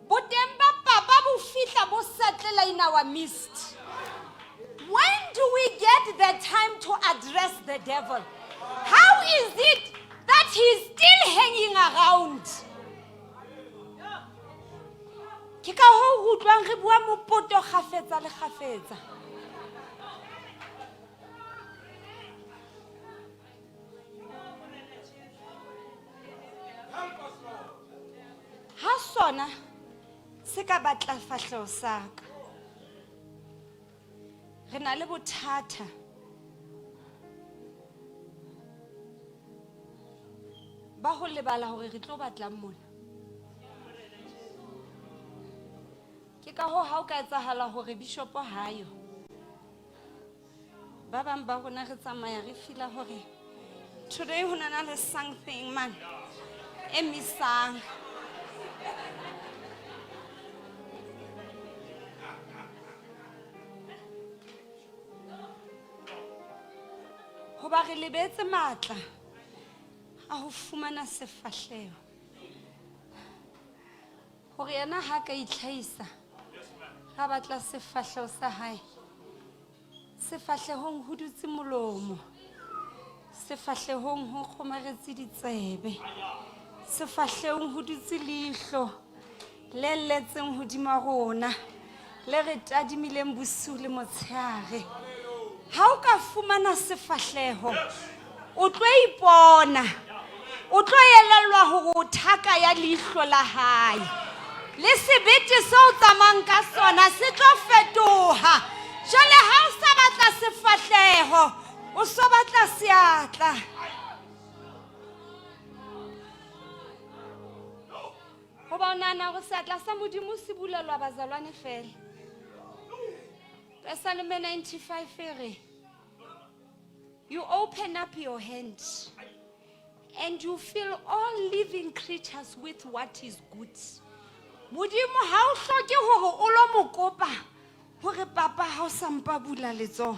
Boteng ba papa bo fihla bo settle in our midst. When do we get the time to address the devil? How is it that he's still hanging around? Ke ka hoo re utlwang re bua mopoto kgafetsa le kgafetsa. Ha sona se ka batla fahleho sa ka. Re na le bothata. Ba ho lebala hore re tlo batlang mona. Ke ka hoo ha o ka etsahala hore bishopo hayo. Ba bang ba rona re tsamaya re feel hore today ho na le something man e misang. Hoba re lebetse matla a ho fumana sefahleho. Hore yena ha ka itlhahisa, ra batla sefahleho sa hae. Sefahlehong ho dutse molomo. Sefahlehong ho kgomaretse ditsebe. Sefahlehong ho dutse leihlo le letseng hodima rona, le re tadimileng bosiu le motshehare. Ha o ka fumana sefahleho, o tlo ipona, o tlo elellwa hore o thaka ya leihlo la hae. Le sebete se o tsamayang ka sona se tlo fetoha. Jwale ha o sa batla sefahleho, o so batla seatla. Hoba o nahana hore seatla sa Modimo se bulelwa bazalwane feela. Pesalome 95 e re, you open up your hand and you fill all living creatures with what is good. Modimo ha o hloke hore o lo mo kopa hore papa ha o sa mpa bula letsoho.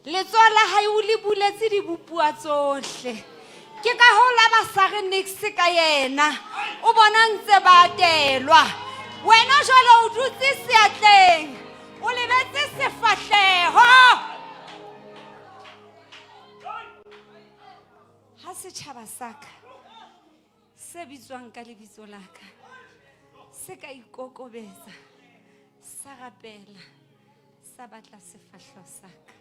Letsoho la hae o le buletse dibopuwa tsohle. Ke ka hoo la ba sa re niks ka yena. O bona ntse ba atelwa. Wena jwale o dutse seatleng, o lebetse sefahleho. Ha setjhaba sa ka se bitswang ka lebitso la ka se ka ikokobetsa, sa rapela, sa batla sefahleho sa ka.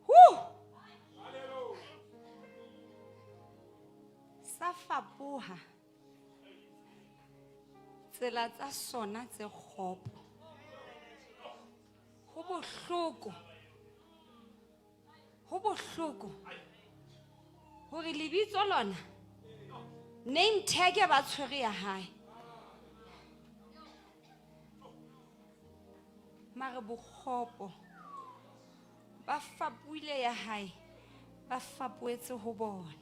Woo! Sa fapoha tsela tsa sona tse kgopo. Ho bohloko, ho bohloko hore lebitso lona name tag ba tshwere ya hae. Mare bokgopo ba fapohile ya hae, ba fapohetse ho bona.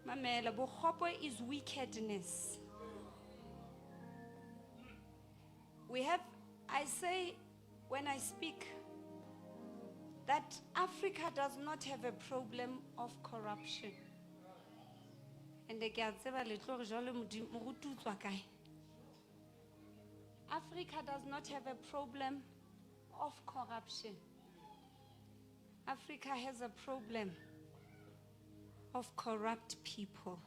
Mamela, bokgopo is wickedness. We have, I say when I speak that Africa does not have a problem of corruption. And ke a tseba le tlo re jwale Modimo, moruti o tswa kae? Africa does not have a problem of corruption. Africa has a problem of corrupt people.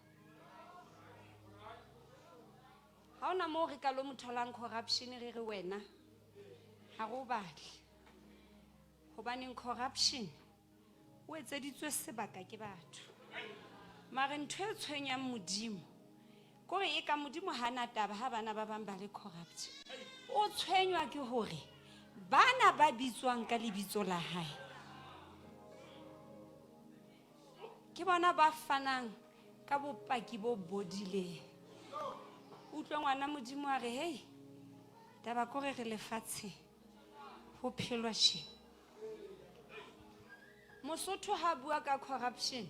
Ha hona moo re ka lo mo tholang corruption re re wena ha re o batle. Hobaneng corruption o etseditswe sebaka ke batho. Mare ntho e tshwenyang Modimo kore e ka Modimo ha na taba ha bana ba bang ba le corrupt. O tshwenywa ke hore bana ba bitswang ka lebitso la hae ke bona ba fanang ka bopaki bo bodileng. Utlwe ngwana Modimo a re, hey, taba kore re lefatsheng ho phelwa tje. Mosotho ha bua ka corruption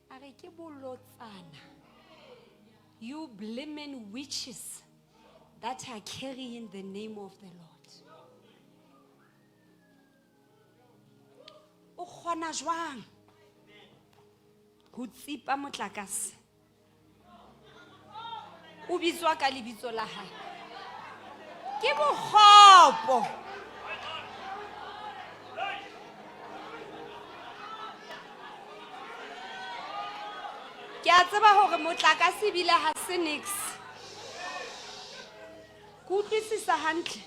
a re ke bolotsana. You blaming witches that are carrying the name of the Lord. O kgona jwang ho tsipa motlakase? O bitswa ka lebitso la hae. Ke bokgopo. Ke a tseba hore motlakase ebile ha se niks. Ke utlwisisa hantle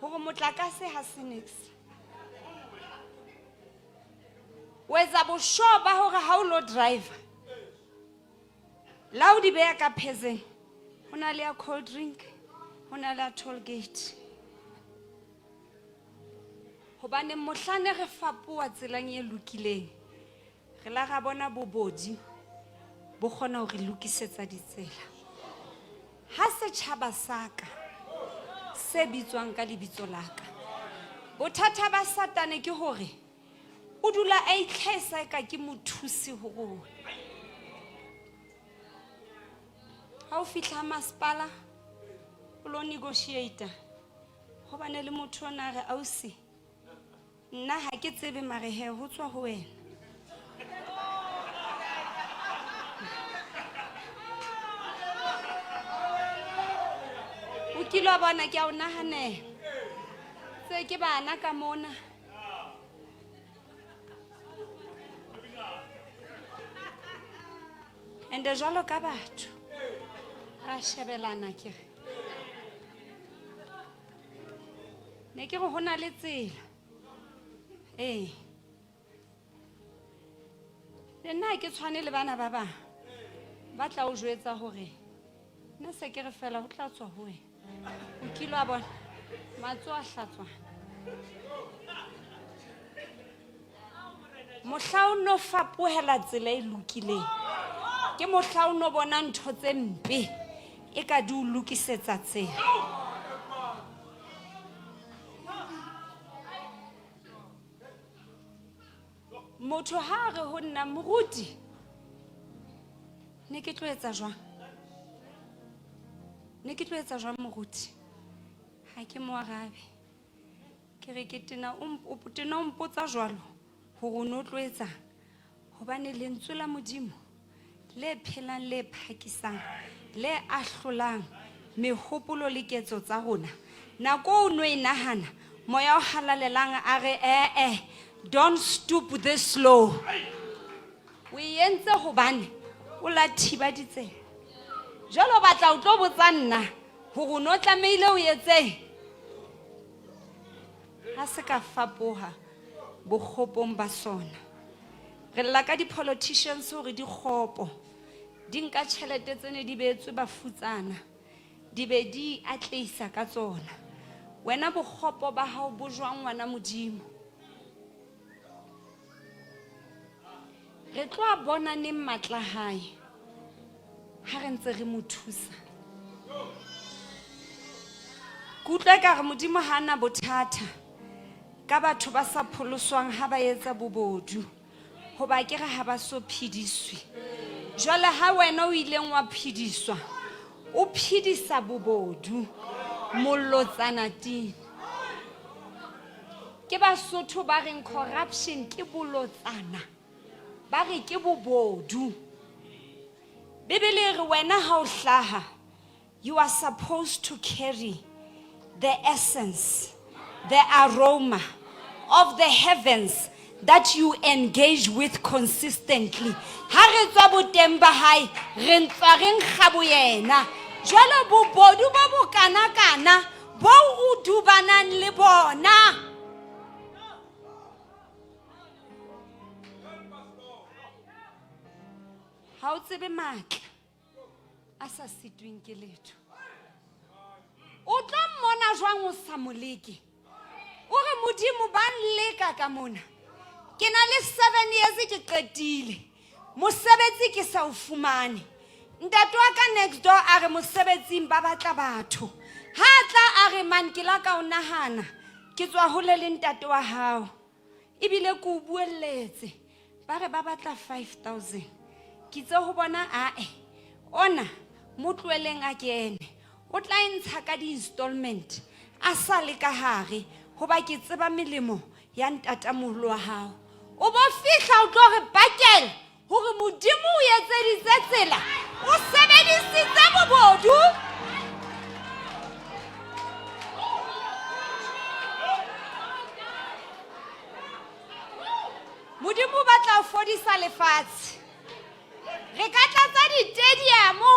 hore motlakase ha se niks. O etsa bosho ba hore ha o lo driver, la o di beha ka phezeng, ho na le ya cold drink, ho na le ya toll gate. Hobane mohlane re fapoha tseleng e lokileng, re la ra bona bobodi bo kgona ho re lokisetsa ditsela. Ha setjhaba sa ka se bitswang ka lebitso la ka, bothata ba Satane ke hore o dula a itlhahisa eka ke mothusi ho rona. Ha o fihla masepala o lo negotiate, hobane le motho ona re ausi, nna ha ke tsebe mare he ho tswa ho wena. O kile wa bona ke a o nahanela. Tse ke bana ka mona. Ende jwalo ka batho ra shebelana ke re. Ne ke re ho na le tsela. Ee. Le nna ha ke tshwane le bana ba bang. Ba tla o jwetsa hore nna se ke re fela ho tla tswa ho wena. O kile wa bona matsoho a hlatswana. Mohla o no fapohela tsela e lokileng, ke mohla o no bona ntho tse mpe e ka di o lokisetsa tsela. Motho ha a re ho nna, moruti, ne ke tlo etsa jwang? Ne ke tlo etsa jwang moruti? Ha ke mo arabe. Ke re ke tena o tena o mpotsa jwalo hore o no tlo etsang. Hobane lentswe la Modimo le phelang le phakisang le ahlolang mehopolo le ketso tsa rona. Nako o no e nahana, moya o halalelang a re ee, don't stoop this low. O e entse hobane o la thiba ditsela. Jwale o batla o tlo botsa nna hore o no tlamehile o etseng? Ha se ka fapoha bokgopong ba sona. Re lla ka di-politicians hore di kgopo. Di nka tjhelete tse ne di beetswe bafutsana, di be di atlehisa ka tsona. Wena bokgopo ba hao bo jwang ngwana Modimo? Re tlo a bona neng matla hae ha re ntse re mo thusa. Ke utlwa ekare Modimo ha ana bothata ka batho ba sa pholoswang ha ba etsa bobodu, hoba ke re ha ba so phediswe. Jwale ha wena o ileng wa phediswa, o phedisa bobodu molotsana teng. Ke Basotho ba reng corruption ke bolotsana, ba re ke bobodu. Bibele e re wena ha o hlaha, you are supposed to carry the essence, the aroma of the heavens that you engage with consistently. Ha re tswa boteng ba hae, re ntswa re nkga boyena. Jwale bobodu bo bokanakana bo o dubanang le bona. Ha o tsebe matla a sa sitweng ke letho. O tlo mmona jwang o sa mo leke? O re Modimo ba nleka ka mona. Ke na le 7 years ke qetile. Mosebetsi ke sa o fumane. Ntate wa ka next door a re mosebetsing ba batla batho. Ha a tla a re man ke la ka o nahana. Ke tswa hole le ntate wa hao. Ebile ke o buelletse. Ba re ba batla 5000. Ke itse ho bona ae. Ona mo tloheleng a kene. O tla e ntsha ka di-installment a sa le ka hare, hoba ke tseba melemo ya ntatamoholo wa hao. O bo fihla o tlo re pakela hore Modimo o etseditse tsela, o sebedisitse bobodu. Modimo o batla ho fodisa lefatshe. Re ka tlatsa ditediamo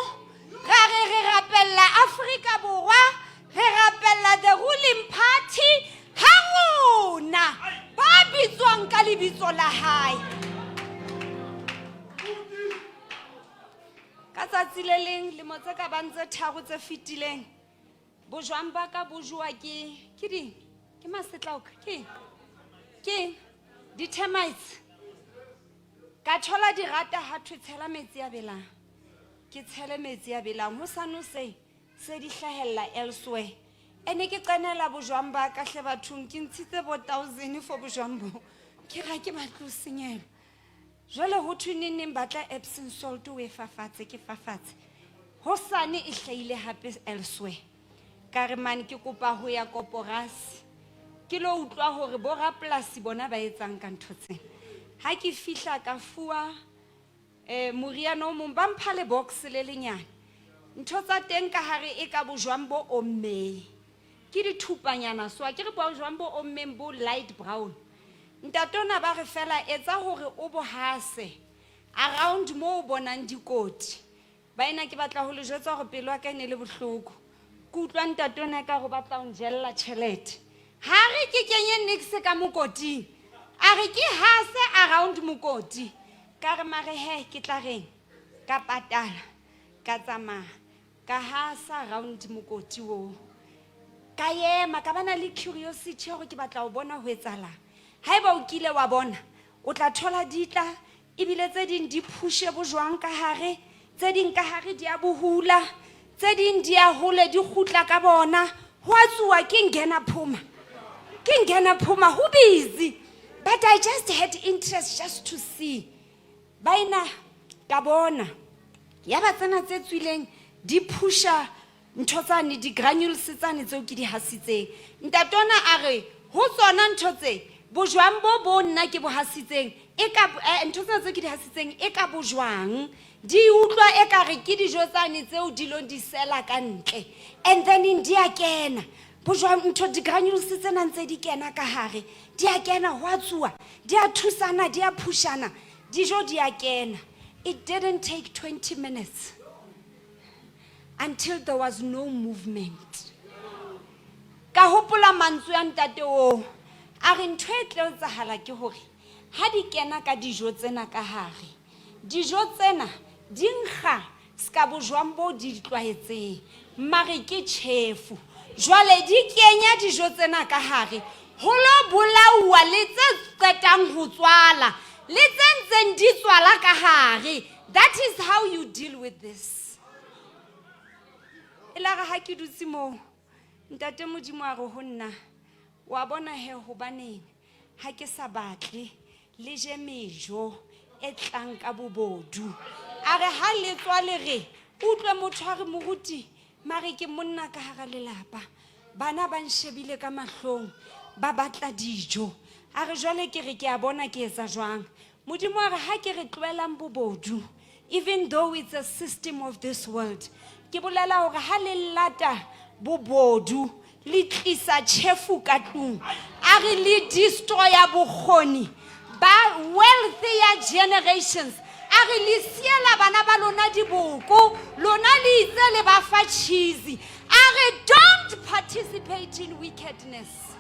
ra re re rapella Afrika Borwa, re rapella the ruling party, ha rona ba bitswang ka lebitso la hae. Ka tsatsi le leng, lemo tse ka bang tse tharo tse fetileng, bojwang ba ka bo jowa ke ke ding? Ke masetlaoka, ke eng? Ke eng? Di-termites. Ka thola dirata ha thwe tshela metsi a belang. Ke tshele metsi a belang. Hosane hoseng se di hlahella elsewhere. Ene ke qenela bojwang ba ka hle bathong, ke ntshitse bo 1000 for bojwang bo. Ke re ha ke batle ho senyelwa. Jwale ho thwe neng neng batla Epsom salt o e fafatse, ke fafatse. Hosane e hlahile hape elsewhere. Ka re man ke kopa ho ya koporasi ke lo utlwa hore bo rapolasi bona ba etsang ka ntho tsena. Ha ke fihla ka fuwa moriana o mong, ba mpha le box le lenyane. Ntho tsa teng ka hare e ka bojwang bo ommeng. Ke dithupanyana so, akere bojwang bo ommeng bo light brown. Ntate ona ba re fela etsa hore o bo hase around mo o bonang dikoti. Baena, ke batla ho le jwetsa hore pelo ya ka e ne le bohloko. Ke utlwa ntate ona ekare o batla ho njella tjhelete. Ha re ke kenye niks ka mokoting. A re ke hase around mokoti. Ka re mare he ke tla reng? Ka patala, ka tsamaya, ka hasa around mokoti oo. Ka ema, ka bana le curiosity ya hore ke batla ho bona ho etsahalang. Haeba o kile wa bona, o tla thola di tla, ebile tse ding di phushe bojwang ka hare, tse ding ka hare di a bohula, tse ding di a hole di kgutla ka bona. Ho a tsuwa ke ngena phuma. Ke ngena phuma, ho busy. But I just had interest just to see. Baena, ka bona. Yaba tsena tse tswileng di phusha ntho tsane, di-granules tsane tseo ke di hasitseng. Ntate ona a re, ho tsona ntho tse, bojwang bo bo nna ke bo hasitseng, e ka, ntho tsena tseo ke di hasitseng e ka bojwang. Di utlwa e ka re ke dijo tsane tseo di lo di sela ka ntle. And then di a kena. Bojwang ntho di-granules tsena ntse di kena ka hare. Di a kena, ho a tsuwa. Di a thusana, di a phushana. Dijo di a kena. It didn't take 20 minutes until there was no movement. Ka hopola mantswe a ntate oo. A re ntho e tlo etsahala ke hore ha di kena ka dijo tsena ka hare, dijo tsena di nkga ska bojwang bo di tlwaetseng, mare ke tjhefu. Jwale di kenya dijo tsena ka hare ho lo bolauwa le tse qetang ho tswala le tse ntseng di tswala ka hare. That is how you deal with this. E la re ha ke dutse moo, ntate Modimo a re ho nna, wa bona he hobaneng ha ke sa batle le je mejo e tlang ka bobodu. A re ha le tswa le re, utlwe motho a re moruti, mare ke monna ka hara lelapa. Bana ba nshebile ka mahlong, ba batla dijo. A re jwale ke re ke a bona ke etsa jwang. Modimo a re ha ke re tlohelang bobodu, even though it's a system of this world. Ke bolela hore ha le lata bobodu, le tlisa tjhefu ka tlung. A re le destroya bokgoni ba wealth ya generations. A re le siela bana ba lona diboko, lona le itse le ba fa cheese. A re don't participate in wickedness.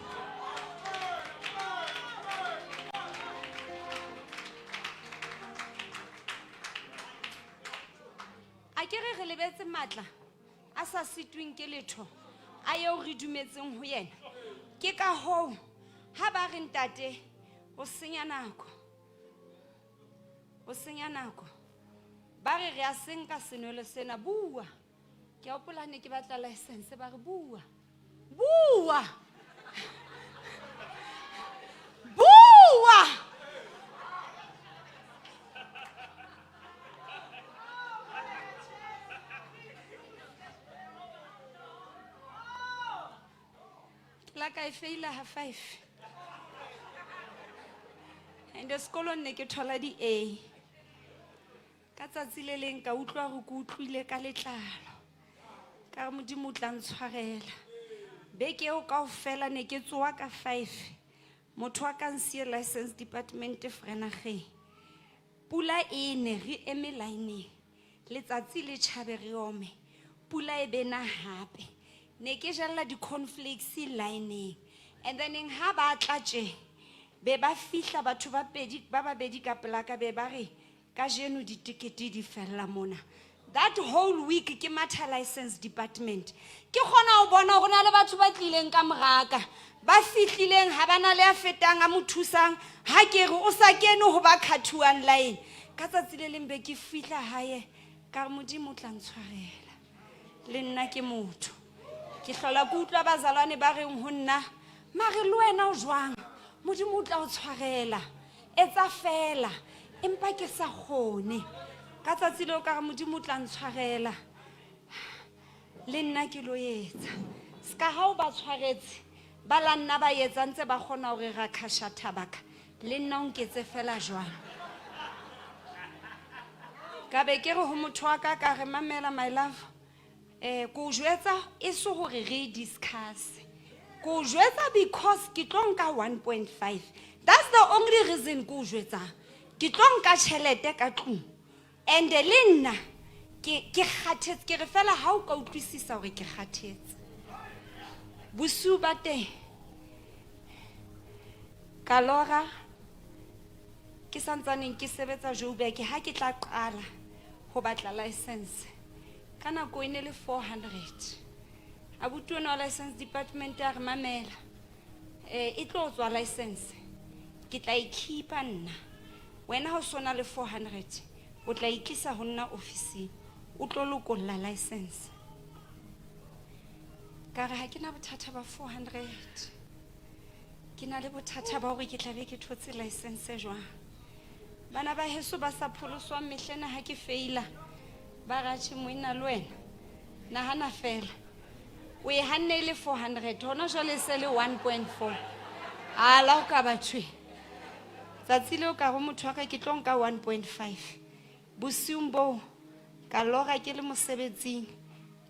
A ke re re lebetse matla a sa sitweng ke letho a eo re dumetseng ho yena. Ke ka hoo ha ba re ntate o senya nako, o senya nako. Ba re re a senka senwelo sena, bua. Ke a hopola ne ke batla license, ba re bua. Bua. Bua. Ke la ka e feila ha 5. And sekolong ne ke thola di A. Ka tsatsi le leng ka utlwa hore ke utlwile ka letlalo. Ka re Modimo o tla ntshwarela. Beke eo kaofela ne ke tsoha ka 5. Motho wa ka nsiye license department Vereeniging. Pula e ne re eme line. Letsatsi le tjhabe re ome. Pula e bena hape. Ne ke jella di-cornflakes line. And then ha ba tla tje, be ba fihla batho ba pedi, ba babedi ka pela ka be ba re, kajeno ditekete di fella mona. That whole week ke matha license department. Ke kgona ho bona hore na le batho ba tlileng ka moraka. Ba fihlileng ha bana le a fetang a mo thusang. Ha ke re o sa kene ho ba khathuang line. Ka tsatsi le leng be ke fihla hae, ka re Modimo o tla ntshwarela. Le nna ke motho. Ke hlola ke utlwa bazalwane ba reng ho nna, mare le wena o jwang? Modimo o tla o tshwarela. Etsa fela, empa ke sa kgone. Ka tsatsi leo ka re Modimo o tla ntshwarela. Le nna ke lo etsa. Ska ha o ba tshwaretse, ba la nna ba etsa ntse ba kgona hore ra khasha thabaka. Le nna o nketse fela jwang. Ka be ke re ho motho wa ka, ka re mamela my love. Ko jwetsa e se hore re discuss. Ko jwetsa because ke tlo nka 1.5. That's the only reason ko jwetsa. Ke tlo nka tjhelete ka tlung. And le nna ke kgathetse, ke re fela ha o ka utlwisisa hore ke kgathetse. Bosiu ba teng ka lora. Ke santsaneng ke sebetsa Joburg ha ke tla qala ho batla license. Ka nako e ne le 400. Abuti ona wa license department a re mamela. E tlo tswa license. Ke tla e keepa nna. Wena ha o sona le 400, o tla itlisa ho nna ofising. O tlo lokolla license. Ka re ha ke na bothata ba 400. Ke na le bothata ba hore ke tla be ke thotse license jwang. Bana ba heso ba sa pholoswang mehlena ha ke feila. Ba re atjhe moena le wena. Nahana fela. O e hanne e le 400, hona jwale e se le 1.4. A la ho ka bathwe. Tsatsi leo ka ho motho wa ka ke tlo nka 1.5. Bosiung boo ka lora ke le mosebetsing.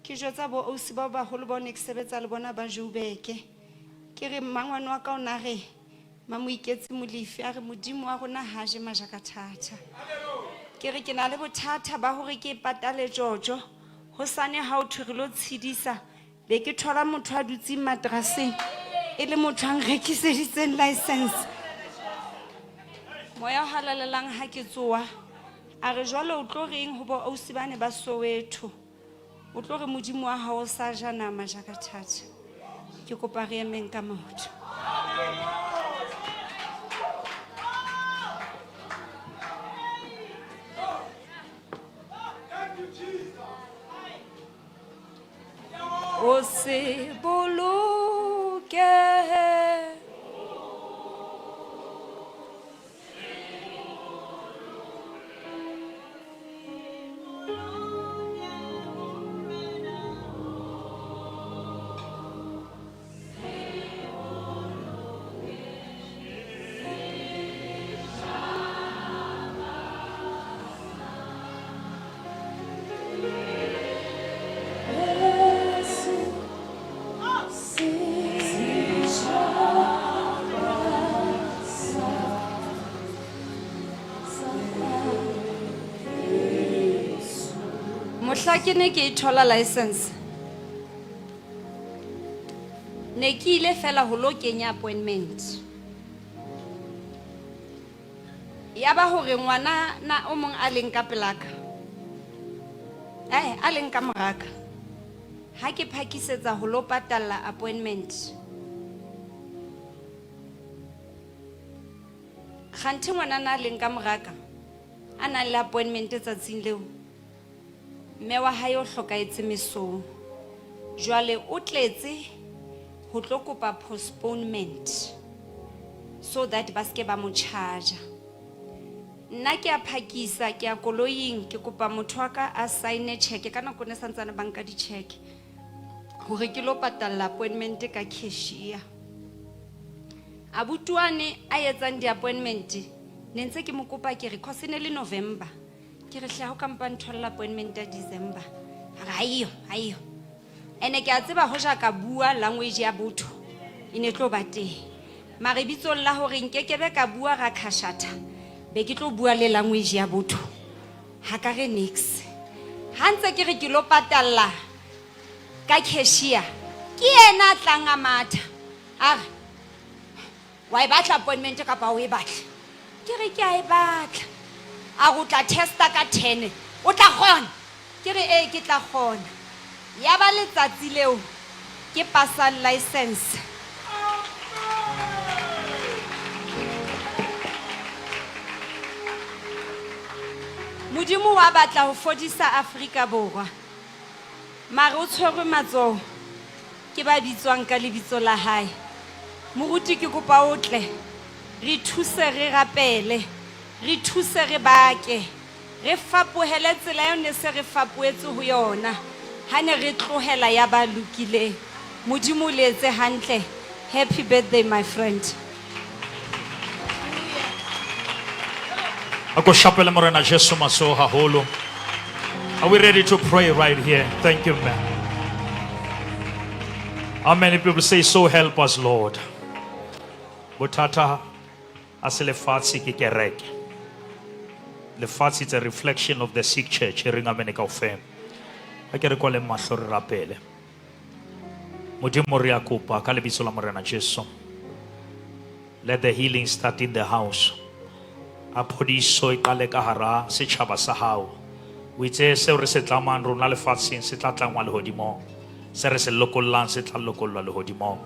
Ke jwetsa bo ausi bao baholo bao ne ke sebetsa le bona ba Joburg. Ke re mmangwane wa ka o na re Mamoiketsi Molefi a re modimo wa rona ha je majaka thata. Ke re ke na le bothata ba hore ke patale Jojo. Hosane ha o thwe re lo tshedisa be ke thola motho a dutseng matraseng e le motho a nrekiseditseng license. Moya o halalelang ha ke tsoa a re jwale o tlo reng ho bo ausi bane ba Soweto. O tlo re modimo wa hao o sa ja nama jaka thata. Ke kopa re emeng ka maoto. O se bolokehe. Mohla ke ne ke e thola license, ne ke ile fela ho lo kenya appointment. Ya ba hore ngwana na o mong a leng ka pelaka, a leng ka moraka, ha ke phakisetsa ho lo patalla appointment. Kganthe ngwana na leng ka moraka, a nang le appointment tsatsing leo, mme wa hae o hlokahetse mesong. Jwale o tletse ho tlo kopa postponement so that ba ske ba mo charge. Nna ke a phakisa, ke ya koloing, ke kopa motho wa ka a sign cheque, ka nako ne santsane ba nka di-cheque, hore ke lo patalla appointment ka cashier. Abuti wane a etsang di-appointment, ne ntse ke mo kopa ke re, cause e ne le November, ke re hle ha o ka mpa ntholla appointment ya December. A re, aiyo, aiyo. Ene ke a tseba hoja ka bua language ya botho, e ne tlo ba teng. Mare bitsong la hore nkekebe ka bua ra khashatha, be ke tlo bua le language ya botho. Ha ka re nix. Ha ntse ke re ke lo patalla ka cashier, ke yena a tlang a matha. A re, wa e batla appointment kapa o e batle? Ke re ke a e batla. A re o tla testa ka 10, o tla kgona? Ke re ee ke tla kgona. Ya ba letsatsi leo ke pasang license. Modimo wa batla ho fodisa Afrika Borwa. Mare o tshwerwe matsoho ke ba bitswang ka lebitso la hae. Moruti ke kopa o tle, re thuse re rapele, re thuse re bake, re fapohele tsela eo ne se re fapoetse ho yona ha ne re tlohela ya ba lokileng. Modimo o le etse hantle. Happy birthday my friend. Ako shapele Morena Jesu matsoho haholo. Are we ready to pray right here? Thank you, man. How many people say, so help us, Lord? Bothata a se lefatshe ke kereke. Lefatshe is a reflection of the sick church. E reng amen kaofela. Ha ke re kwaleng mahlo re rapele. Modimo re a kopa ka lebitso la Morena Jesu. Let the healing start in the house. A phodiso e qale ka hara setjhaba sa hao. O itse seo re se tlamang rona lefatsheng se tla tlangwa lehodimong. Se re se lokollang se tla lokollwa lehodimong.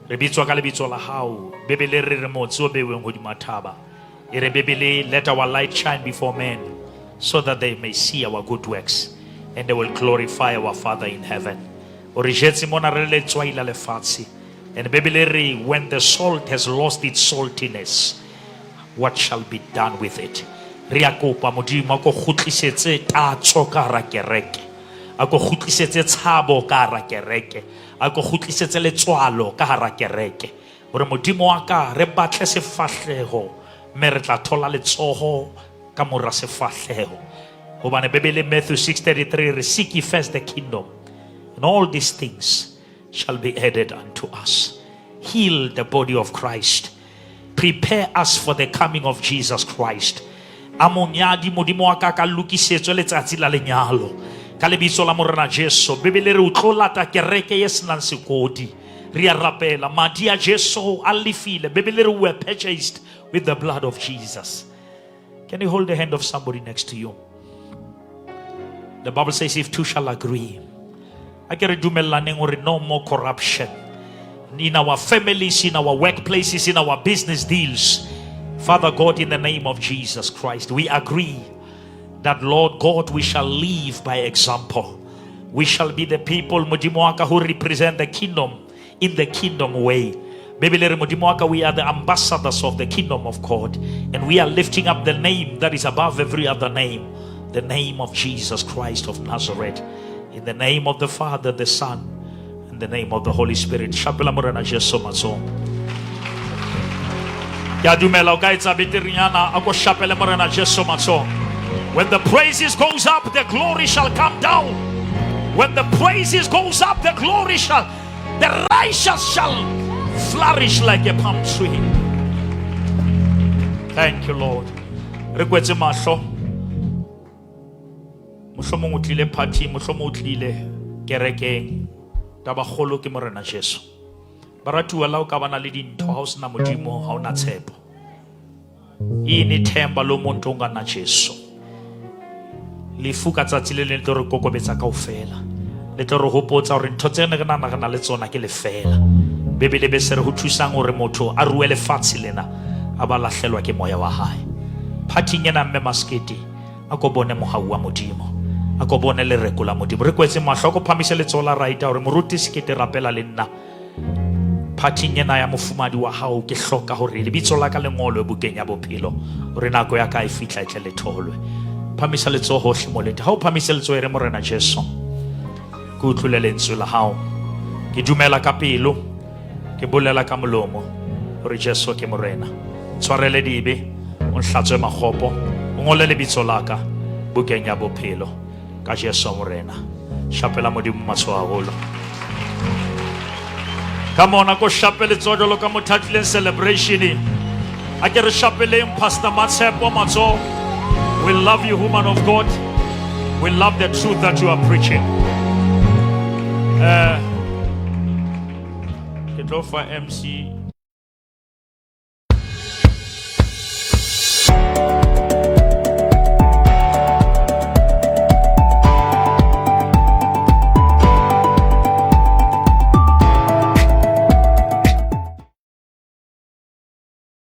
Re bitswa ka lebitso la hao. Bibele re re motse o beuweng hodima thaba. E re Bibele, let our light shine before men so that they may see our good works and they will glorify our Father in heaven. O re jetse mona re le letswai la lefatshe. And Bibele re, when the salt has lost its saltiness, what shall be done with it? Re a kopa Modimo a ko kgutlisetse tatso ka hara kereke. A ko kgutlisetse tshabo ka hara kereke. A ko kgutlisetse letswalo ka hara kereke. Hore Modimo wa ka re batle sefahleho mme re tla thola letsoho ka mora sefahleho. Hobane Bibele Matthew 6:33 re seek ye first the kingdom and all these things shall be added unto us. Heal the body of Christ. Prepare us for the coming of Jesus Christ. A monyadi Modimo wa ka ka lokisetswe letsatsi la lenyalo. Ka lebitso la Morena Jesu, Bibele re o tlo lata kereke e senang sekodi. Re a rapela, madi a Jesu a lefile. Bibele re we were purchased with the blood of Jesus. Can you hold the hand of somebody next to you? The Bible says if two shall agree. A ke re dumellaneng hore no more corruption in our families, in our workplaces, in our business deals. Father God, in the name of Jesus Christ, we agree that, Lord God, we shall live by example. We shall be the people, Modimo wa ka, who represent the kingdom in the kingdom way. Bibele re Modimo wa ka, we are the ambassadors of the kingdom of God, and we are lifting up the name that is above every other name, the name of Jesus Christ of Nazareth. In the name of the Father, the Son, and the name of the Holy Spirit. Shapela Morena Jesu matsoho. Ke a dumela o ka etsa beterenyana, a ko shapele Morena Jesu matsoho. When the praises goes up, the glory shall come down. When the praises goes up, the glory shall, the righteous shall flourish like a palm tree. Thank you, Lord. Re kwetse mahlo. Mohlomong o tlile party, mohlomong o tlile kerekeng. Taba kgolo ke Morena Jesu. Baratuwa la o ka bana le dintho ha o sena Modimo, ha o na tshepo. Yini ithemba lomuntu ongana Jesu? Lefu ka tsatsi le leng le tlo re kokobetsa kaofela. Le tlo re hopotsa hore ntho tse ne re nahana re na le tsona ke lefeela. Bibele be se re ho thusang hore motho a rue lefatshe lena a ba lahlelwa ke moya wa hae. Phathing ena mme Maskete a ko bone mohau wa Modimo. A ko bone lereko la Modimo. Re kwetse mahlo, a ko phamise letsoho la right hore moruti Sekete rapela le nna. Phathing ena ya mofumadi wa hao ke hloka hore lebitso la ka le ngolwe bukeng ya bophelo hore nako ya ka e fihla e tle le tholwe. Phamisa letsoho hohle mo lete. Ha o phamise letsoho e re Morena Jesu, ke utlwile lentswe la hao. Ke dumela ka pelo, ke bolela ka molomo hore Jesu ke Morena. Tshwarele dibe, o nhlatswe makgopo, o ngole lebitso la ka bukeng ya bophelo ka Jesu Morena. Shapela Modimo matsoho haholo. Come on, a ko shape letsoho jwalo ka motho a tlileng celebration. A ke re shapeleng Pastor Matshepo matsoho. We love you, woman of God. We love the truth that you are preaching. Ke tlo fa MC